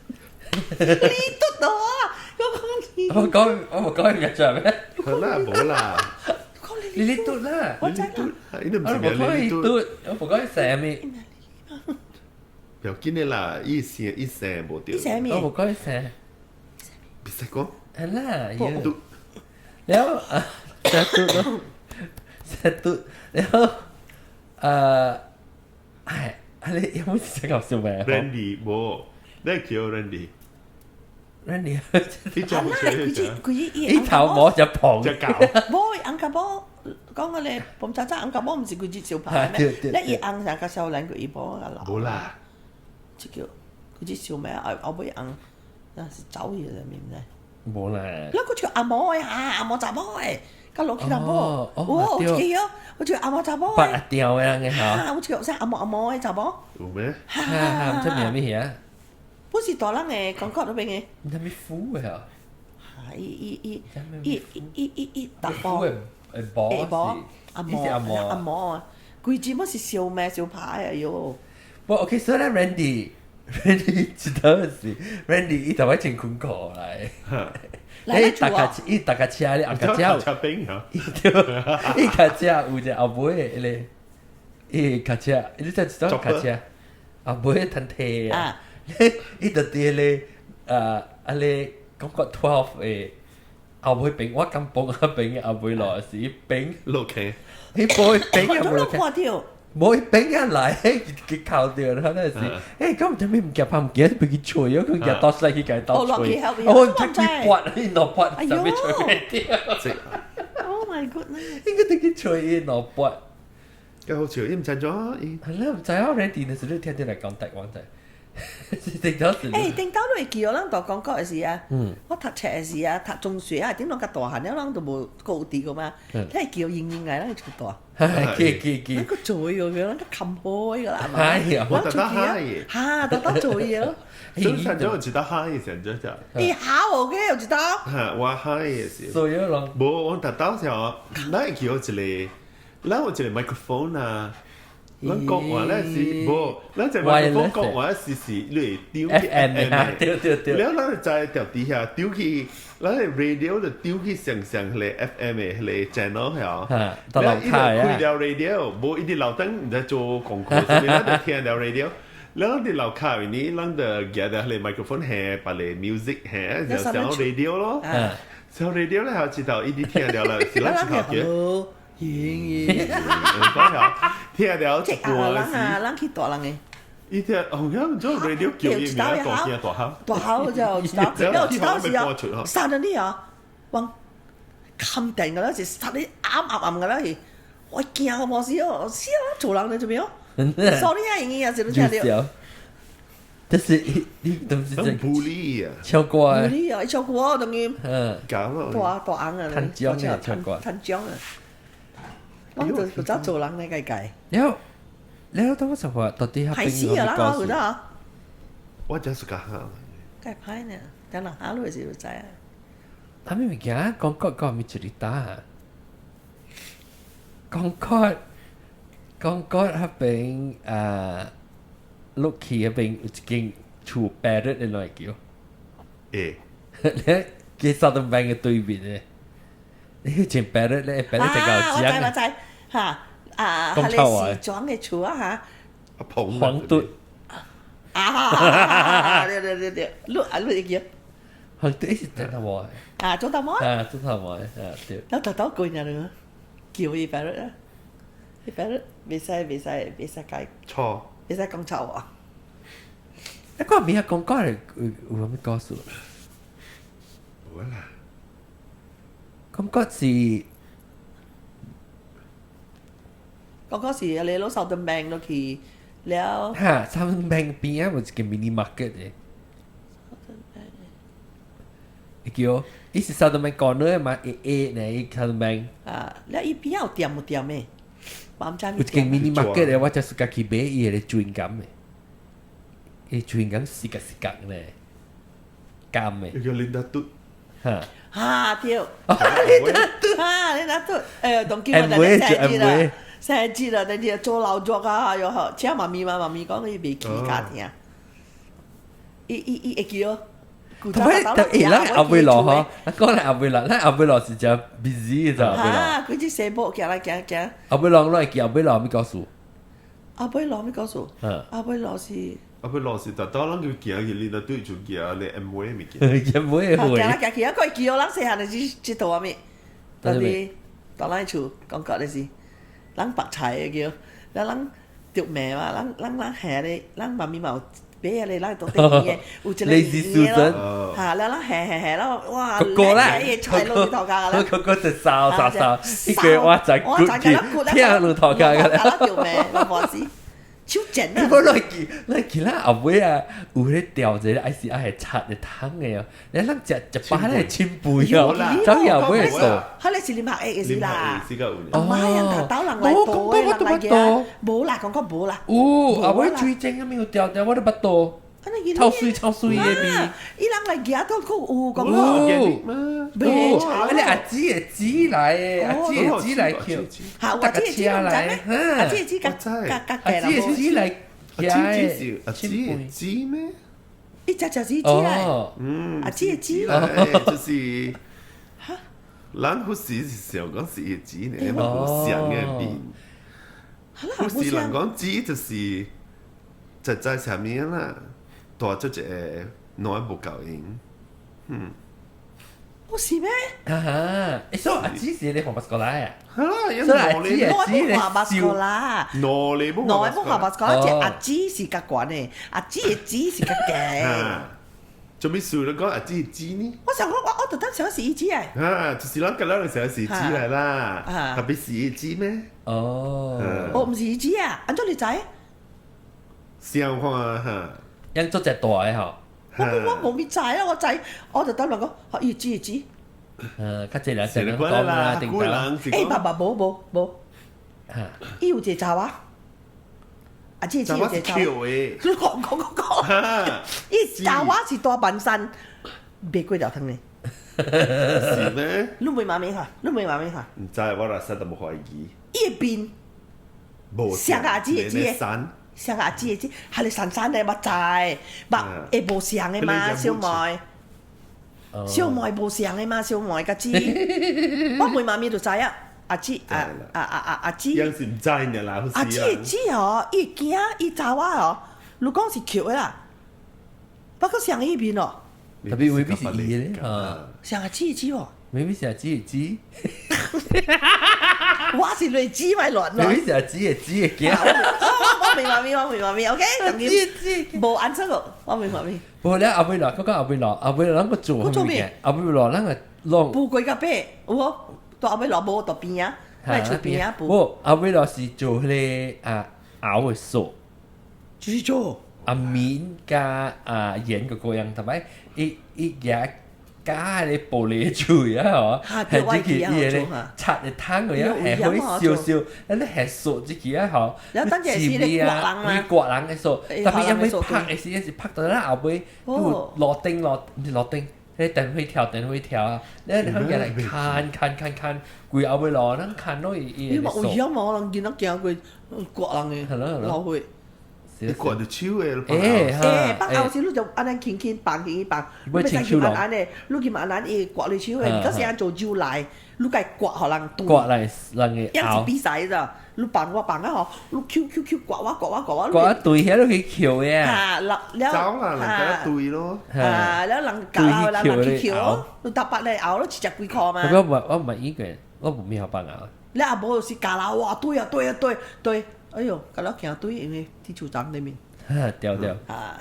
李嘟的啊！我講你。我講我無講伊名做咩？好啦，無啦。李李嘟啦。我知啦。伊都毋是我無講伊嘟，我無講伊姓咩。不要緊的啦，伊姓伊姓無對。伊姓咩？我無講伊姓。別使講。係啦，嘟。แล้ว啊，姓嘟咯，姓嘟，然後唉，你有冇真搞笑咩？Randy 無，你叫 Randy。 Randy，你做唔出佢佢伊頭毛就蓬，隻狗。無，紅卡某講個咧，彭查查紅卡某毋是規隻小牌咩？你伊紅啥較少年過伊無較老。無啦，這叫規隻小咩？後後尾紅，那是走去了，明唔知？無啦。你個叫阿毛的啊，阿毛查某的，較落去淡薄。哦，有一個哦，我叫阿毛查某的。白掉的人嘅嚇。有一個啥阿毛阿毛的查某。有咩？哈哈，毋知名咩嘢？不是大人的廣告那邊的。毋知咩敷的嚇？伊伊伊伊伊伊伊淡薄。會薄阿毛阿毛阿毛啊！規隻麼是燒賣燒扒的喲。無 OK，所以咧，Randy。Randy 知道是 Randy 伊就愛穿困褲來，你大家伊大家車你後架車，車邊嚇，伊架車有隻後尾的咧，伊架車，你知知道架車後尾趁鐵啊，伊就佇咧啊咧講個 12 嘅後尾邊，我剛幫嗰邊後尾落是邊，落去，伊幫邊我都啊無落看到。無伊邊啊來，佢靠掉啦，那是，咁唔知咩物件拍物件，俾佢吹，佢夾倒出來去共伊倒吹，我唔知佢撥，伊攞撥，上面吹咩掉？ Oh my goodness！應該得去吹伊攞撥。幾好笑，伊毋知怎，伊係啦，毋知啊，ready 的時你聽聽來講台灣仔，定到時。頂到你會記我咱大廣告的時啊，我讀冊的時啊，讀中學啊，頂攏較大漢了，咱都無夠啲個嘛，你會叫英英來，咱會出大。記記記。咱個做個，咱個冚開個啦嘛。係啊，我特登嗨。嚇，特登做嘢咯。所以上咗有一道嗨的時陣就。伊好嘅有一道。嚇，我嗨的時。所以咯。無，我特到時候，咱會記有一個，咱有一個 microphone 啊。咱講話咧是無，咱隻麥克風講話是是你會丟去 FM 啊，對對對。了，咱就在調底下丟去，咱的 radio 就丟去上上彼个 FM 的彼个 channel 曉。到樓伊就開了 radio，無伊佇樓頂毋知做功課，所以咱就聽了 radio。了佇樓跤呢，咱就舉著彼個 microphone 下，別個 music 下，就上 radio 咯。上 radio 咧，後一頭伊佇聽了啦，是咱一頭叫。英英，講曉聽了一半時，啊，咱去大人的。伊聽好像做 radio 叫伊名大聲大喊，大吼就一道，了一道是啊，殺咗你啊，往冚定個了是殺你暗暗暗個了是，我驚個無死哦，死啊做人咧做咩哦？Sorry 啊，英英啊，是你聽到？但是你都是真不理啊，唱歌不理啊，伊唱歌當然，搞咯，大大紅啊，彈獎啊，唱歌，彈獎啊。我就負責做人咧，計計。了了，當我實話到底歹死啊啦，有得。我真是較好。計歹呢，等人下落時就知啊。啥物物件？講國講咪一日打。講國講國彼邊啊，落去彼邊有一間厝 Parrot 的來叫。欸。你介紹到邊個對面的？你前 Parrot 咧，Parrot 就夠我知我知，嚇啊！係你時裝的厝啊嚇。啊，捧黃嘟。啊！對對對對，你啊你會記？黃嘟是真頭毛。啊，做頭毛。啊，做頭毛啊，對。我特到過呢，叫伊 Parrot 啊，伊 Parrot 袂使袂使袂使改。錯。袂使講臭話。你講咩啊？講講係有有啥物故事？無啦。感覺是，感覺是你攞手對命落去了。嚇，三命邊啊，有一個 mini market 的。會叫，伊是三對命講的嘛，A A 呢，伊三對命。啊，了伊邊有店有店的，我毋知。有一間 mini market 的，我就是家己買伊個轉感的，伊轉感是格是格咧，甘的。伊叫琳達嘟。嚇。哈對，你拿嘟，哈你拿嘟，當今我哋生日啦，生日啦，等陣做勞作啊，又好，請媽咪嘛，媽咪講伊袂去家聽，伊伊伊會記哦。同埋，咱後尾落嗬，講來後尾落，咱後尾落是真 busy 就後尾落。哈，佢只細步行來行行。後尾落我會記後尾落咩故事？後尾落咩故事？後尾落是。啊，不老是，特到咱就行去，你若對就行咧 M 位物件。 M 位會。行來行去，啊，閣會記哦，咱細漢的時這套物，到佇大咱厝感覺就是，人白菜的叫，咱人著命嘛，咱咱咱下咧，咱媽咪嘛有買迄个，咱到底的有一個圓的咯，嚇，了咱下下下了，哇，個啦，個菜落頭殼啦，個個就掃掃掃，一個我就骨去，聽落頭殼個啦，著命，我是。手賤啊！我來記，來記咱後尾啊，有咧調一個愛是愛擦的湯的哦，你咱食食擺咧親輩哦，走後尾數。彼個是林學的是啦。哦，媽呀，人來多的，人來行，無啦，講講無啦。有，後尾水井啊，咪有調調，我都捌多。臭水臭水的味。伊人來行都閣有講有，有，啊你阿姊的姊來的，阿姊的姊來叫，嚇，阿姊的姊來，阿姊的姊較較較阿姊的姊來，阿姊是阿姊的姊咩？伊只只姊姊來，阿姊的姊來，就是，咱有時是想講是伊姊呢，嘛有相的面。有時人講姊就是實在啥物啦。大做一個兩個無夠用。我是咩？啊哈！欸，所以阿姊是你看巴斯過來啊？哈，所以阿姊我阿姊冇畫巴斯過啦，兩個兩個冇畫巴斯過啦，隻阿姊是較懸的，阿姊的姊是較懸。做咩事你講阿姊姊呢？我想講，我特登想是伊姊的。啊，就是咱個咱成是姊來啦，特別是伊姊咩？哦，我毋是伊姊啊，按怎你知？相看哈，因做隻大的吼。我無咪知啊，我知，我就等來講，伊姊伊姊。較濟人成日講啦，定啦。欸，爸爸無無無，伊有一個查某，阿姊姊有一個查某。你講講講講，伊查某是大板山，袂過條湯呢。是咩？你問媽咪看，你問媽咪看。毋知，我若實都無懷疑。伊的面，像阿姊的姊的。像阿姊的姊，係你散散的，目知，目會無像的嘛，小妹。小妹無像的嘛，小妹佮姊。我問媽咪就知影，阿姊阿阿阿阿阿姊。樣是毋知呢啦，阿姊的姊哦，伊驚伊查某哦，你講是抾的啦，不過像伊面哦。特別未必是伊咧，像阿姊的姊哦。未必是阿姊的姊。我是累姊咪亂咯。未必是阿姊的姊的囝。我明媽咪，我明媽咪，OK。無按這個，我明媽咪。無咧，後尾來，嗰個後尾來，後尾來，咱個做咩物件？後尾來，咱個弄。布過甲白，有無？到後尾來無到邊啊？喺厝邊啊？無，後尾來是做彼個啊熬的素。就是做。啊麵加啊鹽個個樣，同埋伊伊夾。加你玻璃嘴啊，吼，係這個伊個擦的湯個樣，係可以燒燒，咱咧係素這個啊，吼，你是啊，你刮人的素，特別因為拍的時，是拍到咱後尾，落頂落，毋是落頂，迄電火條電火條啊，你你響入來看看看看，規後尾落，咱看落伊伊個素。你有影無？人見得行過刮人的，老血。你刮著手的。欸，放後時你就按呢輕輕放輕輕放，你袂使去按按的，你去按按伊刮你手的，你到時按做酒來，你共刮予人斷。刮來人會樣是比賽咋？你放我放啊吼，你 Q Q Q 刮我刮我刮我。刮對遐你去抾的啊！了了。走啦，人家對咯。啊，了人搞人人去抾，你搭八來熬，你一隻幾箍嘛。我我毋捌伊過，我無咩好放熬。你也無是教人哇，對啊對啊對對。哎喲，甲了行對，因為佇樹叢裡面。對對。啊，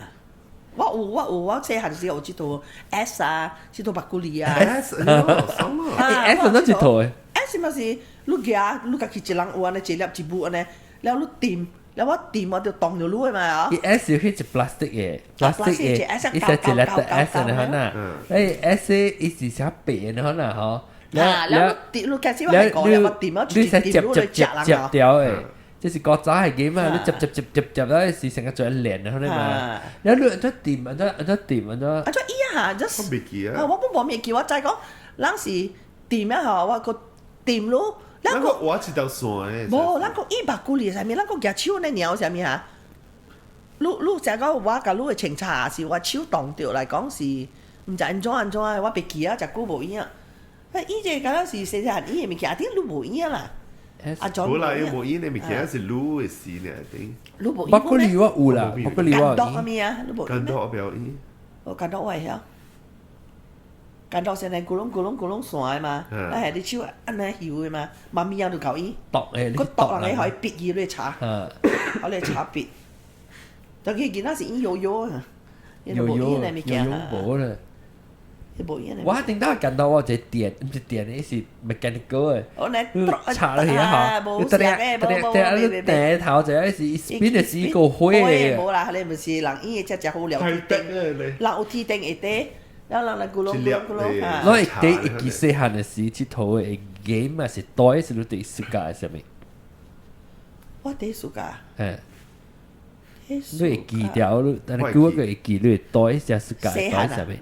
我有我有我細漢時有這套 S 啊，這套肉骨梨啊。 S，哎喲，爽啊！S 哪一套的？S 嘛是你舉，你家己一人有按呢一粒一母按呢，了你掂，了我掂我就擋著你的嘛啊。伊 S 是彼一 plastic 的，plastic 的，伊是一粒的 S 的吼呐。哎，S 伊是啥白的吼呐吼。啊，了你掂，你開始我係講了，我掂我你使接接接接掉的。這是古早的 game 啊！你接接接接接到是成個做連的，好嘛？然後你按怎掂，按怎按怎掂，按怎？按怎伊啊？我袂記啊！我本無袂記，我知講，人是掂啊吼，我個掂咯。咱個畫一條線的。無，咱講伊目骨裡啥物，咱講舉手呢鳥啥物哈？你你成講我共你的穿插是我手動著來講是，毋知按怎按怎的，我袂記啊，誠久無影。啊，伊這敢若是細細漢伊的物件，頂你無影啦。無啦，伊無影的物件是滷的事爾頂。滷無肉骨梨我有啦，肉骨梨我有。監督啥物啊？你無？監督我袂曉伊。我監督我會曉。監督先來咕隆咕隆咕隆線的嘛，啊係你手按呢游的嘛，媽咪仔就共伊。剁的，閣剁人個予伊筆伊咧查，予咧查筆。但佢囡仔是伊搖搖啊，搖搖搖搖無啦。我頂到見到我一個電，毋是電的，是 mechanical 的。插落去啊吼，你得咧得咧得咧，你掟頭一個是 spin 的是一個火的。無啦，彼個毋是人伊會才食好料。人有鐵電會底，然後人來咕嚕咕嚕咕嚕。我會記會記細漢的時，𨑨迌的 game 啊是袋是你佇暑假的啥物？我佇暑假。嗯。你會記掉你，但係久我會記你袋是暑假的袋啥物？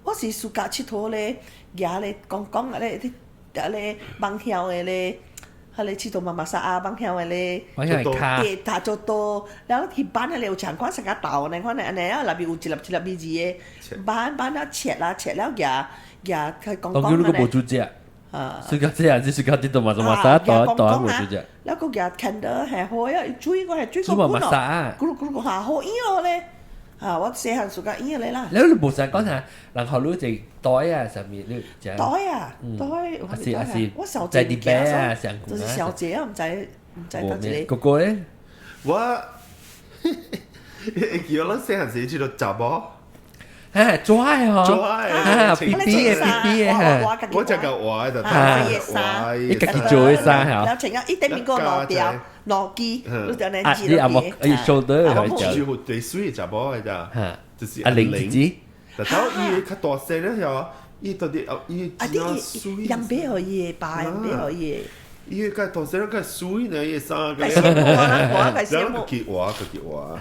我是暑假𨑨迌咧，舉咧講講啊咧，佇咧網曉的咧，彼個𨑨迌媽媽沙啊，網曉的咧，會踏做刀，了去板彼個有長款三個豆呢，款呢按呢啊，內面有一粒一粒米字的，板板了切啦切了舉舉去講講當你閣無煮食，暑假這樣子暑假佇度嘛嘛沙大大無煮食。了閣舉牽到下雨啊，水閣下水閣滾咯，咕嚕咕嚕下雨伊咯咧。啊，我細漢時間伊個啦。你你無想講啥？人學你一個袋啊，啥物你食？袋啊，袋，還是還是我小在姐啲啤啊，上就是小姐啊，毋知毋知得一個個咧，我會記我咱細漢時去到查某，嚇抓的嗬，抓嚇 B B 的 B B 的嚇，我就夠活就得，你家己做的衫嚇，了穿啊，伊頂面個攞條攞機，你就啊，你阿冇伊 shoulder 係就最水的查某的咋，就是阿玲姐姐，但到伊較大細了曉，伊到底哦伊啊，你人俾予伊的爸，人俾予伊的。伊個大細了較水呢，伊衫個。我個羨慕。家己畫，家己畫。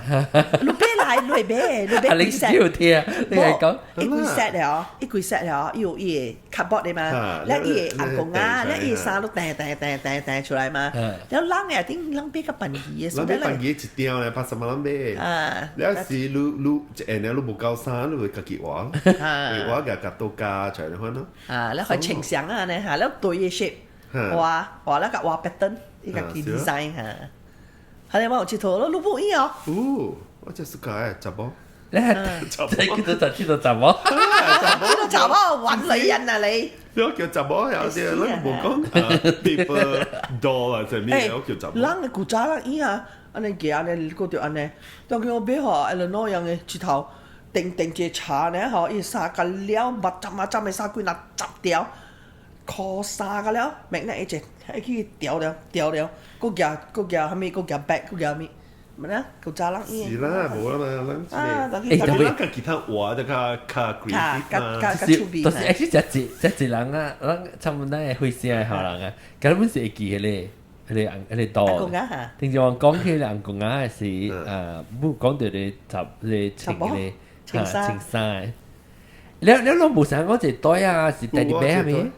你買來，你買，你買幾 set？你聽，你係講一幾 set 了，一幾 set 了，伊有伊個 cardboard 的嘛，了伊個阿公啊，了伊個衫都掟掟掟掟掟出來嘛。了人誒頂人買較便宜的，人買便宜一張咧，八十萬人買。啊，了是你你一下你無夠衫，你會家己畫。畫個夾刀加出來款咯。啊，了去穿上啊呢嚇，了對個 shape。畫畫了個畫 pattern，伊家己 design 嚇。係你我有佚佗咯，你無伊哦。有，我就是個愛查某。你係這叫做叫做查某？叫做查某玩女人啊你！你叫查某有啲，你無講 paper doll 啊，啥物？我叫查某。人的古早人伊啊，按呢行按呢，閣著按呢，當叫我買予埃倫諾樣的佚佗，定定一個茶呢吼，伊衫甲了，目針啊針的衫幾若十條。箍衫個了，明日一隻，去調了調了，閣夾閣夾啥物，閣夾 bag，閣夾啥物，毋啦，古早人伊。是啦，無啦嘛，咱啊，欸，特別咱其他畫就較較 creative 較較趣味。就是 actually 這一這一人啊，咱差不多會會聲的後人啊，根本是會記彼個彼個彼個刀。聽講講起人公仔是啊，冇講到你十你穿個穿衫衫。你你攏無想講一個袋啊，是第二咩咪？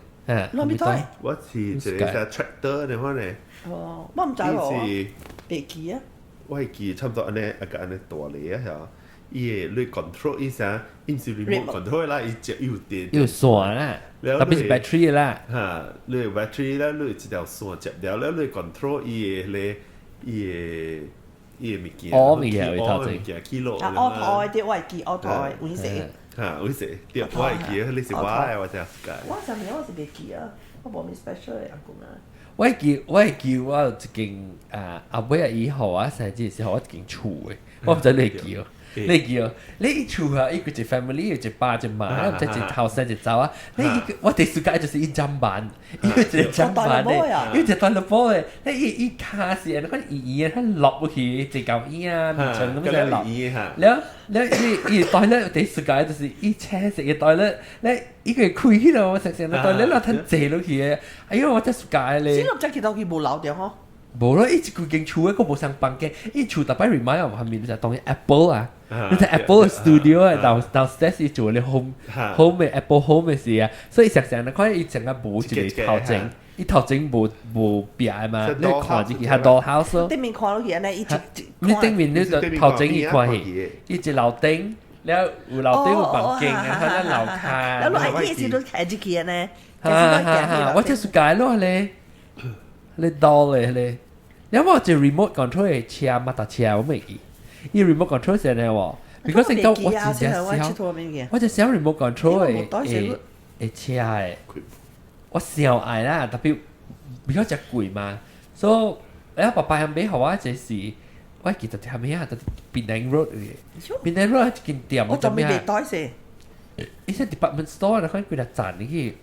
攞咩袋？我是一個 tractor 你看咧。哦，我毋知喎。袂記啊。我會記差不多按呢，啊個按呢大咧啊嚇。伊會你 control 伊啥，伊毋是 remote control 啦，伊只有電。有線啦，特別是 battery 啦。嚇，你 battery 啦，你一條線接了了，你 control 伊個咧，伊個伊個物件。哦，物件會頭物件起落。啊，奧拓對，我會記奧拓，有勢。嚇，有勢，對，我會記，你是我的，我才是我啥物我是袂記啊，我無咩 special 的阿公啊。我會記，我會記，我有一間啊，後尾啊，伊予我生日時予我一間厝的，我毋知你會記哦。你會記哦？你伊厝啊，伊個一 family 有一爸一媽，毋知一後生一查某。你伊我第四屆就是伊砧板，伊有一個砧板的，伊有一個大蘿蔔的。你伊伊跤是按呢款圓圓的，彼落落去一嚿椅啊，床咁樣落。了了，伊伊袋咧第四屆就是伊青色嘅袋咧，你伊個開起來，我成成個袋咧落趁坐落去的。哎喲，我真世界咧。這個只見到佢無留著吼。無咯，伊一規間厝的，閣無相房間，伊厝逐擺 remind 我係咪就當 Apple 啊？你睇 Apple Studio 啊，downstairs 伊做咧 home home 的 Apple home 的時啊，所以常常你看伊整個無一個頭前，伊頭前無無壁的嘛，你看入去較 doll house 咯。頂面看落去按呢，伊一你頂面你就頭前伊看去，伊一樓頂，了有樓頂有房間啊，佢咧樓跤。了你愛伊時都開入去按呢。哈哈哈！我就是解咯咧，你 doll 咧咧。你有冇一 remote control 的車，摩托車我未記。伊 remote control 是按呢喎，because 成個我真正想，我就想 remote control 的的的車的，我想愛啦，特別比較只貴嘛，所以我爸爸還買予我這是，我記得係咩啊？就檳城 Road 嘅，檳城 Road 一間店，我仲未袋勢。伊是 department store，你看幾若層入去，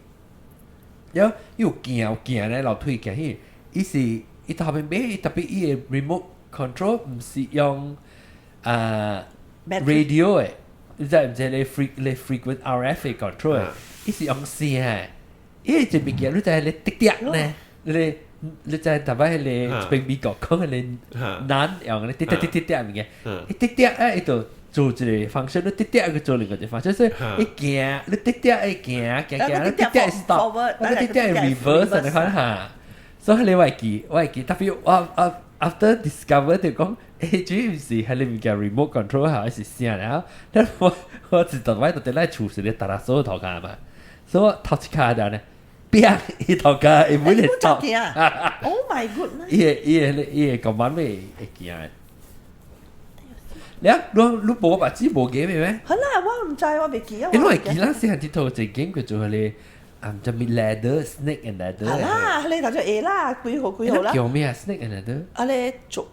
了伊有行有行咧樓梯行去，伊是伊頭邊買，特別伊的 remote control 毋是用啊 radio 的，你知毋知咧 fre 咧 frequent RF 的 control 的，伊是用聲的，伊個一物件你知咧滴滴呢，你你知逐擺彼個邊美國講彼個男用咧滴滴滴滴滴物件，伊滴滴啊伊就做一個 function，你滴滴去做另外一個 function，所以伊行你滴滴會行行行，你滴滴 stop，你滴滴 reverse 你看下。所以你我會記，我會記，特別我我 after discover 就講，欸，主要是係你物件 remote control 還是啥然後，但我我一逐擺就佇咧厝是咧踏拉手頭殼嘛，所以我頭一跤就呢，啪，伊頭殼會每日 stop。 Oh my goodness！伊個伊個伊個講完會會驚。你啊，你無把子無 game 咩？好啦，我毋知，我袂記啊。因為記啦，細漢佚佗一個 game 叫做彼個啊，叫咩 ladder snake and ladder。係啦，你頭先會啦，幾號幾號啦？叫咩啊？snake and ladder。啊，你做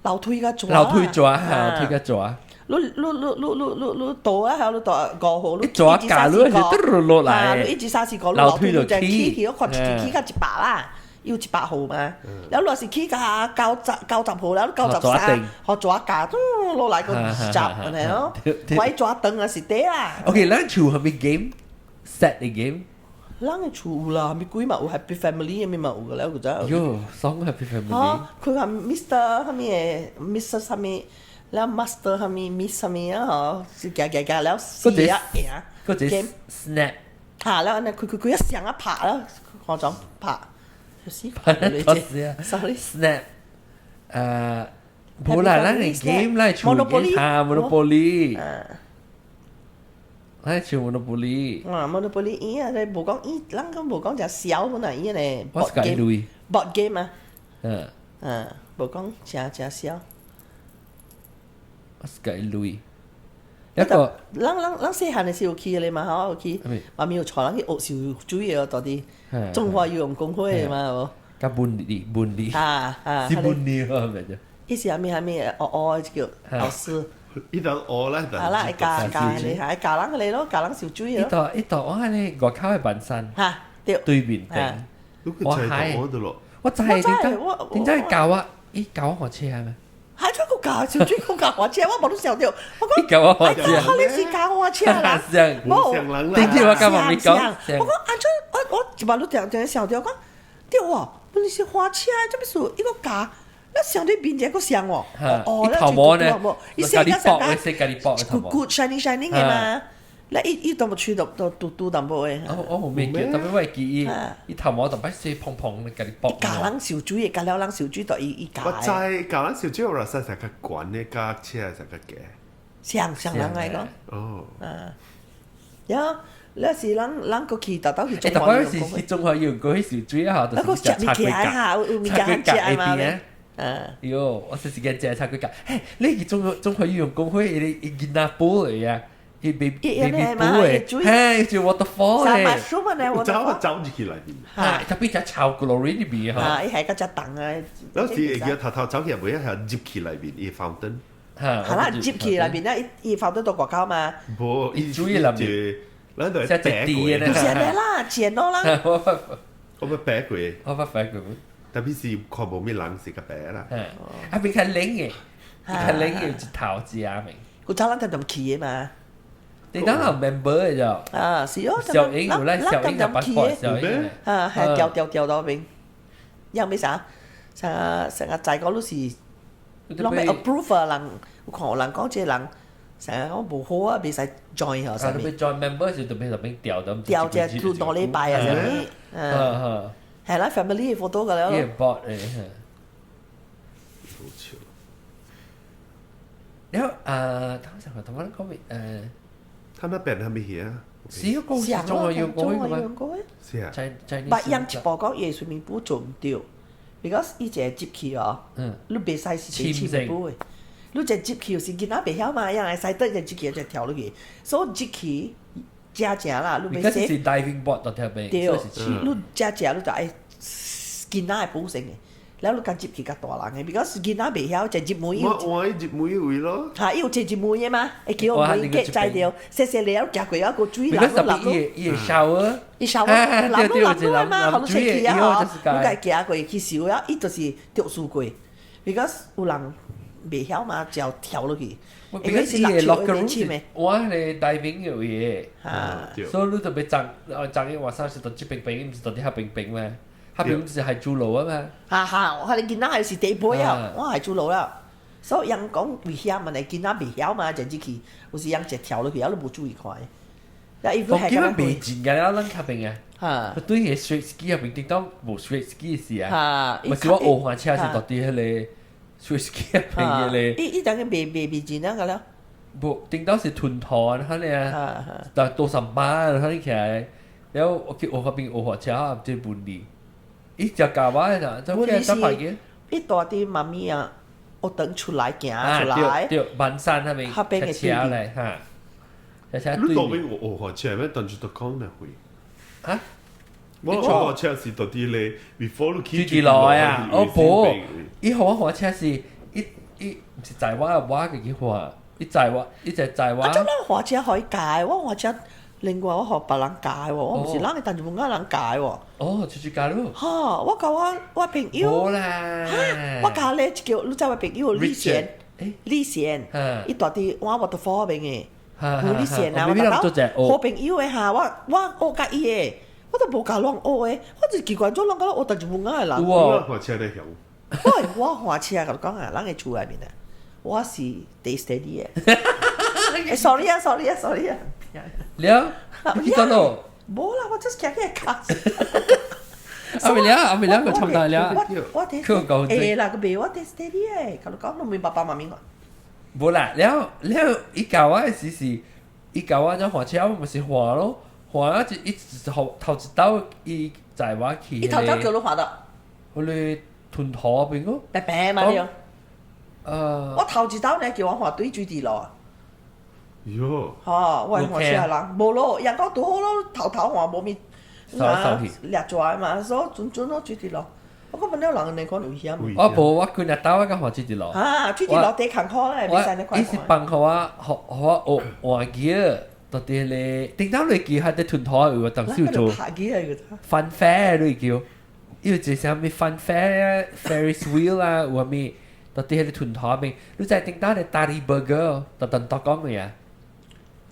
樓梯個蛇。樓梯蛇，樓梯個蛇。你你你你你你你倒啊，喺你倒5號，你蛇架你就跌落來。你一二三四五，樓梯就起起，我看起到100啦。有100號嘛，了若是起到90號，了93，予蛇架，落來個20，按呢咯。我蛇長啊是對啦。 OK，咱厝啥物 game？set 的 game。咱的厝有啦，啥物鬼嘛有 Happy Family 啥物嘛有個了，個知。喲，爽 Happy Family。佢話 Mr 啥物的，Mrs 啥物，了 Master 啥物，Miss 啥物啊吼，是行行行了四個贏。嗰隻 Snap。嚇，了按呢，佢佢佢一上一拍啦，看種拍。 sorry snap 誒，無啦，咱的 game 來厝 Monopoly 啊，Monopoly，咱厝 Monopoly。啊，Monopoly 伊啊，你無講伊，咱講無講誠痟本來伊咧。我是講類。 board game 啊。嗯。無講誠誠痟。我是講類。一個，咱咱咱細漢的時有去咧嘛，吼有去，媽咪有帶人去學游水的，到佇中華游泳公會的嘛，無？佮本地本地。啊啊！是本地呵，咪就。伊是啥物啥物學學叫老師。伊就學啦，啊啦，會教教你，係教人個咯，教人游水咯。伊度伊度我喺你外口的板山。嚇，對。對面頂。我係。我知點解？點解教我？伊教我學車咩？還出個教，游水個教滑車，我無你想著。我講，教我滑車。你是教我車啦？無。點知我教媽咪講。我講按怎？我我一擺你定定想著講，對喎，本是滑車，這物事伊閣教，你相對面一個像喎。哦，伊頭毛呢？伊生甲生甲， good shining shining 的嘛。你伊伊都無吹都都嘟嘟淡薄的。我我無未記，特別我會記伊，伊頭毛特別細蓬蓬的，共你搏。教人游水的，教了人游水，就伊伊教。我知教人游水，有時成較懸的，架車成較低。像像人來講。哦。啊。呀，你是人人過去，特登去中華。特別是去中華游泳過去游水啊，就是食插幾格，有物件食嘛。嗯。喲，我是時間食插幾格。嘿，你去中華游泳公會，伊伊囡仔埔來啊。伊 baby baby 埔的，嘿，就 waterfall 咧。走走入去內面。嚇，特別只臭 chlorine 入面嚇。伊係個只重啊。有時會記頭頭走去，袂曉入去內面，伊 fountain。係啦，入去內面咧，伊 fountain 到外口嘛。無，伊水內面，咱就係白過。唔是按呢啦，剪咯啦。我捌白過。我捌白過。特別是看無咩人是較白啦。啊，變較冷的，較冷的一頭一阿明。古早咱常常去的嘛。你當人 member 的咋？啊，是哦。小英有咧，小英就八卦小英。啊，係掉掉掉到邊，又咩啥？成個成個在講都是，攏欲 approve 啊，人有看有人講這個人成日講無好啊，袂使 join 嗬，啥物。 join member 就特別特別調咁。調只做2禮拜啊，啥物？嗯。係啦，family photo 個了。伊 board 誒。好笑。了啊，頭先我同我講咩誒？他那邊係咪去啊？是啊，講是中華游泳會嘛？是啊。捌用一步講伊的 swimming pool 做毋對，because 伊一個入去哦，你袂使是 swimming pool 的，你一入去有時囡仔袂曉嘛，樣會使得一入去就跳落去，所以入去食食啦，你袂使。是 diving board 到跳邊。對，你食食你就愛囡仔的補先的。了你敢入去較大人的，because 囡仔袂曉，一入門我我入門位咯。嚇，伊有一入門的嘛？會叫門結載著，細細了行過啊個水流流伊伊會 shower，伊 shower 淋落淋落嘛，予你清氣啊吼，你家行過去游啊，伊就是著輸過，because 有人袂曉嘛，就跳落去。因為是 locker room，我係 diving 嘅位，所以你特別髒，髒嘅話衫是到這邊邊，毋是到底遐邊邊咩？遐邊就是海珠樓啊嘛。哈哈，我你囡仔還是第一輩啊，我海珠樓啦。所以人講危險嘛，你囡仔袂曉嘛，就入去，有時人一跳落去，啊，你無注意看。啊，伊我基本袂進㗎啦，咱較邊啊。嚇！對個 street ski 入邊，頂到無 street ski 時啊。毋是我學滑車是到底彼個 street ski 入邊嘅咧。伊伊當個袂進啊個了。無，頂到是吞塗啊，彼個啊，但多三班，彼起來，了我去學嗰邊學滑車啊，這本地。伊食教我的，就問題是，伊大啲媽咪啊，學堂出來行出來。對，萬山那邊車車來哈，車車你嗰邊學滑車咩？當住都講咩會？嚇？我學車是到啲咧，before 你去住來啊！哦無，伊予我滑車是，伊伊毋是載我，我家己滑，伊載我，伊就載我。啊，種咱滑車可以教，我滑車另外我予別人教喎，我毋是咱的，但是無愛人教喎。哦，出去教咯。哈！我教我我朋友。無啦。哈！我教咧一叫，你知我朋友李賢，李賢，伊住佇我 waterfall 邊的。有李賢啊，我頭好朋友的哈，我我學佮伊的。我都無教攏學的，我就奇怪，做攏講學但是無愛的人。我滑車咧曉。我我滑車，共你講啊，咱的厝內面啊，我是第 steady 的。欸，sorry 啊，sorry 啊，sorry 啊。了，你去倒咯？無啦，我 just 行起來卡。阿未了，阿未了，佢差唔多了。我我第會啦，佢袂我第 steady 的，共你講，你問爸爸媽咪看。無啦，了了，伊教我的時是，伊教我怎滑車，我咪是滑咯。滑啊！一一頭頭一兜，伊載我去。伊頭兜叫你滑到？彼个屯河邊個。白白嘛對。我頭一兜呢叫我滑對水池路啊。喲。吼，我滑車人，無咯，人講拄好咯，頭頭滑無咪，掠住嘛，所以準準咯水池路。我講本了人來講危險。我無，我幾日兜我敢滑水池路。啊，水池路底艱苦咧，袂使你看。伊是幫予我，予我學換機。到底咧，頂當你記喺啲屯河有個當時做 fun fair 你叫，因為這啥物 fun fair Ferris wheel 啊，有啥物到底喺啲屯河邊，你知頂當咧 Tari Burger，特登多講嘅啊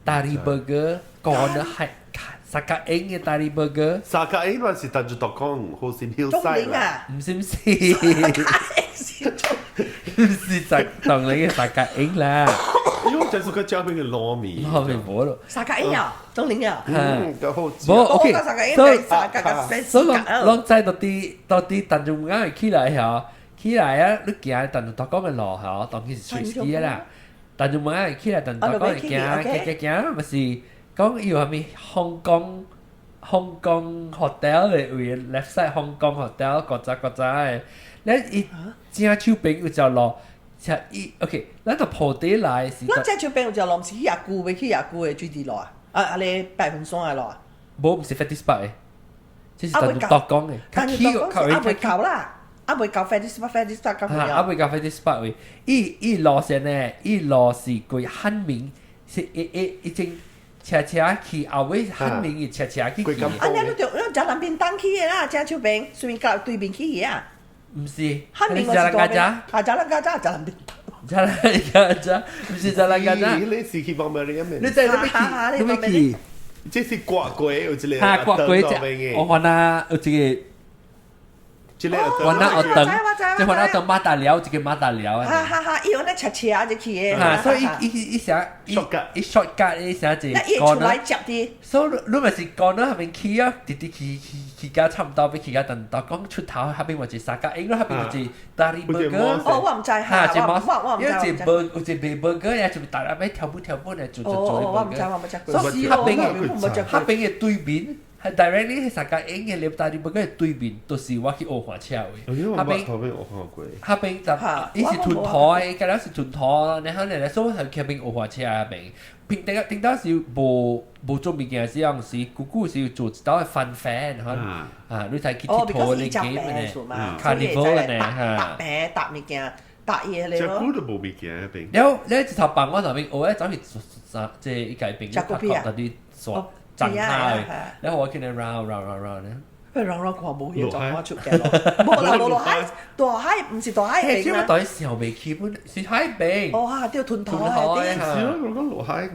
，Tari Burger 講得係沙卡英嘅 Tari Burger，沙卡英還是當住多講，好似 hillside 啊，唔是唔是，唔是就當你嘅沙卡英啦。因為這是個嘉賓嘅糯米，糯米無咯。沙卡英啊，中林啊。嗯，好。無 OK，所以所以攏知到底到底當中啱起來嚇，起來啊！你行當中大江嘅路嚇，當佢是隨機啦。當中啱起來，當中大江行行行行，咪是講伊有啥物香港香港 hotel 嘅位 left side 香港 hotel 各隻各隻嘅，你伊正手邊有條路。像伊 OK，咱就破地來是。咱正手邊有條路，毋是去亞久，袂去亞久的水池路啊？啊啊！咧白雲山的路啊？無，毋是 Fetty Spark 的，這是單獨講的。單獨講是還未到啦，還未到 Fetty Spark，Fetty Spark 到哈，還未到 Fetty Spark 位。伊伊路線呢？伊路是規漢民，是一一一種車車去後尾漢民伊車車去去。啊，你你就用食南邊東去的啦，正手邊，順便到對面去的啊。毋是，漢民是食人家啊，食人家食南邊。食人家食，毋是食人家食。你是去幫咩你？你在那邊去，那邊去。這是刮過有一個，哈，刮過一隻，我看啊，有一個。這個我那學堂，這我那學堂馬達寮，一個馬達寮啊。哈哈哈！伊有那車車就去的。哈，所以伊伊伊啥，伊伊 shortcut 伊啥子？那伊出來接的。所以你咪是講到下面去啊，直直去去去到差唔多，欲去到等到講出頭，下邊嘛是沙加，因為下邊就是 Tari Burger。哦，我毋知哈，我我毋知。因為一無有一賣 burger 呀，就是大家欲跳舞跳舞咧，做做做我毋知，我無食過。所以下邊的下邊的對面。係 directly 係沙加英嘅，你 Tari Burger 嘅對面，都是我去學滑車位。下邊下邊就伊是屯台，隔了是屯台，然後咧，所以係下邊學滑車下邊。平頂頂當時無無做物件時，陣時姑姑是做一道 fun fair，然後啊，你睇去佚佗咧 game 咧，carnival 咧嚇。搭平搭物件，搭嘢咧咯。食久都無物件嗰邊。了了一頭放我上面，我走去這一間邊，拍到啲刷。長下的，然後我見你 round round round round 咧，佢 round round 看無嘢就看出嘅咯，無啦無落海，大海毋是大海邊啊。我到時候未去本是海邊。哦哈，對屯頭海。是啊，我講落海。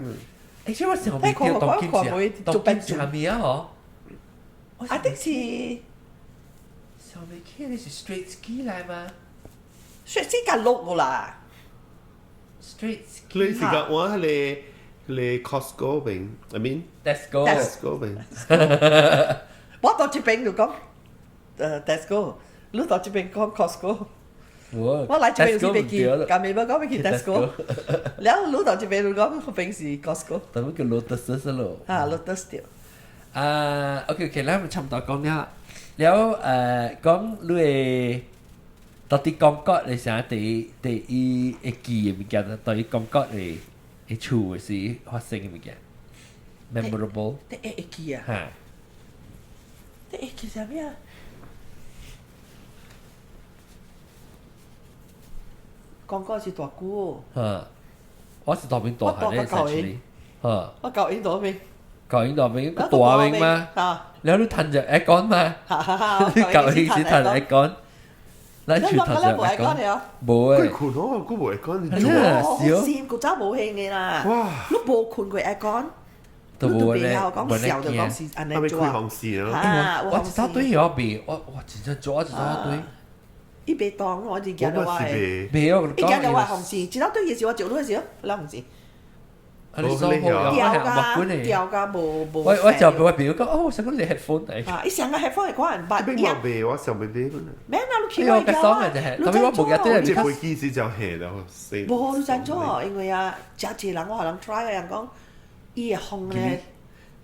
欸，這我時候未去東京市，東京市啥物啊？嗬？啊，的是。時候未去，你是 straight ski 來嗎？straight ski 較落啦。 straight ski。你是講我係你。你 Costco 邊，I mean Tesco Tesco 邊。我到這邊就講，Tesco，你到這邊講 Costco。我來這邊是欲去，今日要講欲去 Tesco。然後你到這邊就講嗰邊是 Costco。但係叫 Lotus 咯。啊，Lotus 對。啊，OK OK，咱們差唔多講了，了講你的到底感覺你啥第第一會記的物件，對感覺會會厝是發生的物件，memorable。第一會記啊？嚇。第一記啥物啊？講過是大久。嚇！我是大邊大漢咧，actually。嚇！我舊英大邊。舊英大邊，大邊嘛？了你趁著 aircon 嘛？你舊英是趁 aircon。咱就趁著 aircon。無誒。佢困哦，佢無 aircon。係啊，是古早無興的啦。哇！你無困過 aircon？都無咧，無咧講笑就講是按呢做。開風扇咯。我一早對我未，我我真正做，我一早對。伊袂當，我就驚到我的。袂哦，伊驚到我風扇，一早對嘅時我上路嘅時候，老風扇。啊！你手好掉㗎，掉㗎，無無。我就俾我朋友講，哦，我想講你 headphone 嚟。啊！伊上個 headphone 會看，捌。邊我買，我上未買。免啊！你去我家啊！特別我無記得。這飛機是就下了。無，你知怎？因為啊，誠濟人我予人 try 人講，伊會風咧。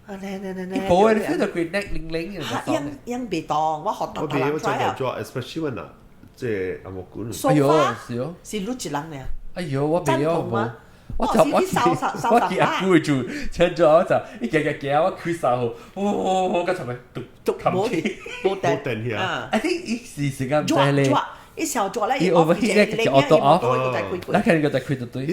啊！咧咧咧咧。伊無的，你 feel 到規 neck 零零嘅。嚇！樣樣袂當，我予逐逐人 try 啊。我especially when 啊，這阿木管。哎呦，是哦。是你一人爾。哎呦，我袂哦，無。我就我我見阿姑做，請咗我就一行行行，我開三號，哦哦哦，個尋日篤篤冚起，無電去啊！ I think 伊是時間唔知咧，伊小抓咧，伊 overheat 咧，就 auto off，那肯定個就開到對。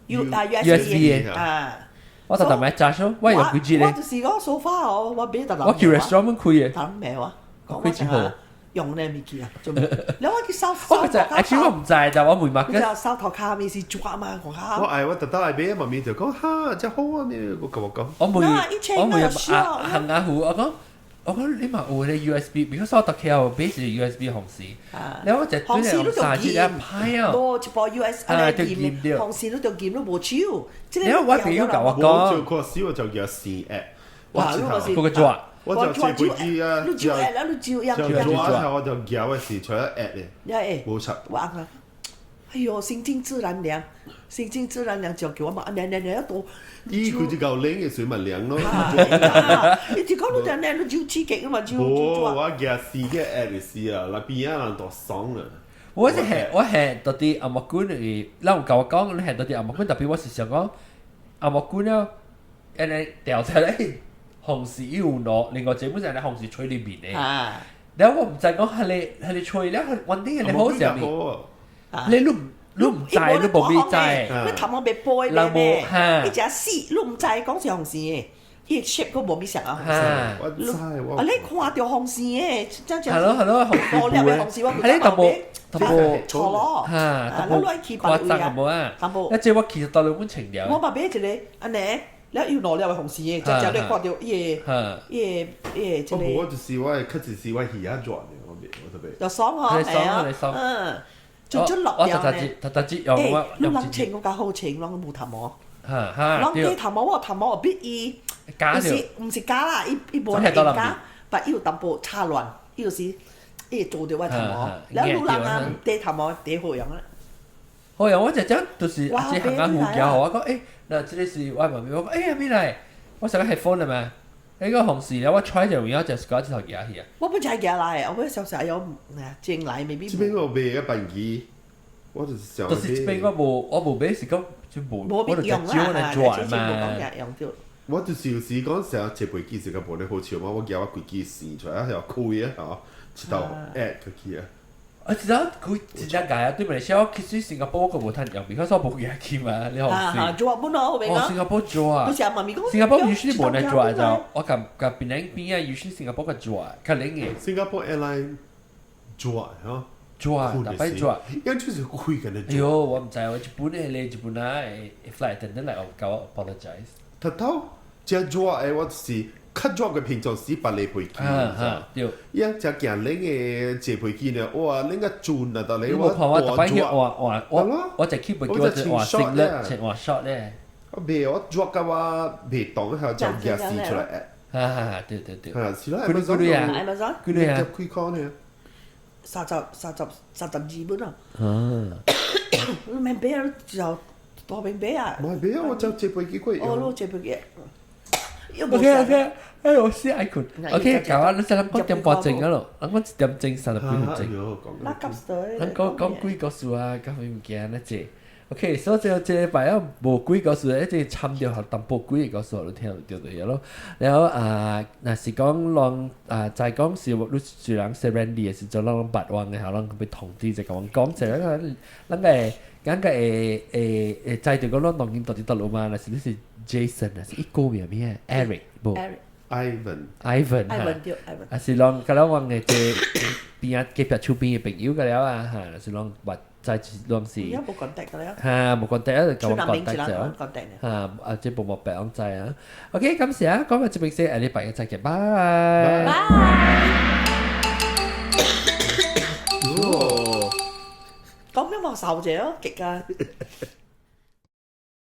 U 啊 USB 啊，我就特買揸數，我用幾支咧。我就是講 so far 哦，我買特我去 restaurant 門開嘅。特買我，開幾號？用咧物件啊，做咩？你我去掃我就 actually 我唔知，就我問嘛。你就掃頭卡咪是抓嘛，我我愛我特登愛買，媽咪就講哈，真好啊！咩？我甲我講。我問我問阿行阿虎，我講我講你嘛有咧 USB，because 我特 KL 買是 USB 紅線。你我就紅線你就三支一派啊。無一部 US 啊，劍紅線你就劍，你無手。你我朋友甲我講。我就看死我就叫線 app。我嗰個抓。我就借飛機啊，你就 app 你就就抓我就夾我是除咗 app 咧，無錯。我啊，哎呦，心靜自然涼，心靜自然涼就叫我嘛，涼涼涼要多。伊佢就夠冷嘅水咪涼咯。你就講你就涼，你就刺激啊嘛，就。無，我夾四個 app 嘅時啊，那邊啊人都爽啦。我是係我係到啲阿木官嚟，咱有甲我講，你係到啲阿木官，特別我是想講阿木官了，按呢掉出來。紅時有攞，另外這本上咧紅時吹裏面嘅。然後我唔知講係你係你吹咧，穩定係你好上面。你你你唔知，你無咪知。你頭毛袂背人無嚇，伊只死，你唔知講是紅線嘅，伊 shape 佫無咪像啊紅線。我知我。啊，你看著紅線嘅，真正。係咯係咯，紅線紅線我係你淡薄淡薄錯咯。嚇，淡薄誇張有無啊？淡薄。一這我其實到你阮情了。我嘛買一個按呢。了又兩粒的紅線的，才才你看著伊個伊個伊個這個。我就是我，確實是我魚仔轉的，我袂，我特別。就爽吼，係啊，嗯，就就落掉呢。我特特用我。你人穿閣較好穿，攏無頭毛。嚇嚇。攏假頭毛，我頭毛必伊，假毋是毋是假啦，伊伊無那假，但伊有淡薄插亂，伊就是伊會做著我頭毛。了女人啊，短頭毛短好用啊。好用，我就講就是啊，這行家護教我講，誒，嗱，這個是我媽咪，我講，哎呀，咩嚟？我上個 headphone 啦嘛，呢個紅事咧，我 try 就用咗就嗰一頭夾去啊。我本來夾來，我本小時有進來未必。這邊我買個笨機，我就是想。就是這邊我無我無買是講就無，我就少來轉嘛。我就是有時講成日坐飛機時間無咧好笑嘛，我夾我規機線出來，還開啊，吼，一頭 add 過去啊。啊，其實佢真正解啊，對馬來西亞其實新加坡我無趁用，because 我無寄去嘛，你好啊，做啊，本來我哦，新加坡做啊，新加坡 usually 無來做就，我甲甲檳城邊啊，usually 新加坡較做，較冷嘅。新加坡 airline 做嗬，做，逐擺做。因就是開緊咧。哎呦，我毋知，我一本迄個一本啊，flight attendant 來共我 apologize。頭頭，這做誒，我是。較熱過平常時別个飛機，對。伊啊，誠驚冷个坐飛機呢，哇，冷個轉啊！逐個我看我逐擺去換換，我我就去飛機我就換新咧，換 short 咧。我袂，我熱到我袂動，下就夾死出來。哈哈，對對對。啊，是啦，幾幾啊？幾啊？幾塊呢？32、32蚊啊！啊。你免買啊，就大邊買啊。唔買啊，我就坐飛機過。哦，你坐飛機。OK OK，哎我死愛睏。OK，搞啊，你先人講點半鐘啊咯，人講1點鐘30幾分鐘。那急死！咱講講鬼故事啊，講物件那這。OK，所以這這禮拜啊，無鬼故事，一直參著學淡薄鬼的故事，你聽就對咯。然後啊，若是講人啊，再講是你雖然是 Randy 的時陣，咱攏捌阮的，吼，咱欲通知就共阮講者，咱咱個咱個會會會知著講咱當今到佇佗落嘛？若是你是 Jason，若是伊個名咩？Eric 無 Ivan ，Ivan ，Ivan 對，Ivan。啊是攏甲咱阮的這邊仔隔壁厝邊的朋友個了啊，哈，是攏捌知攏是。而家冇 contact 㗎啦。哈，無 contact 啊，就共阮 contact 者。 contact。哈，啊，這無無白攏知啊。OK，感謝啊，講到這邊先，下禮拜再見，拜。拜。哦，講咩話受者咯，極啊！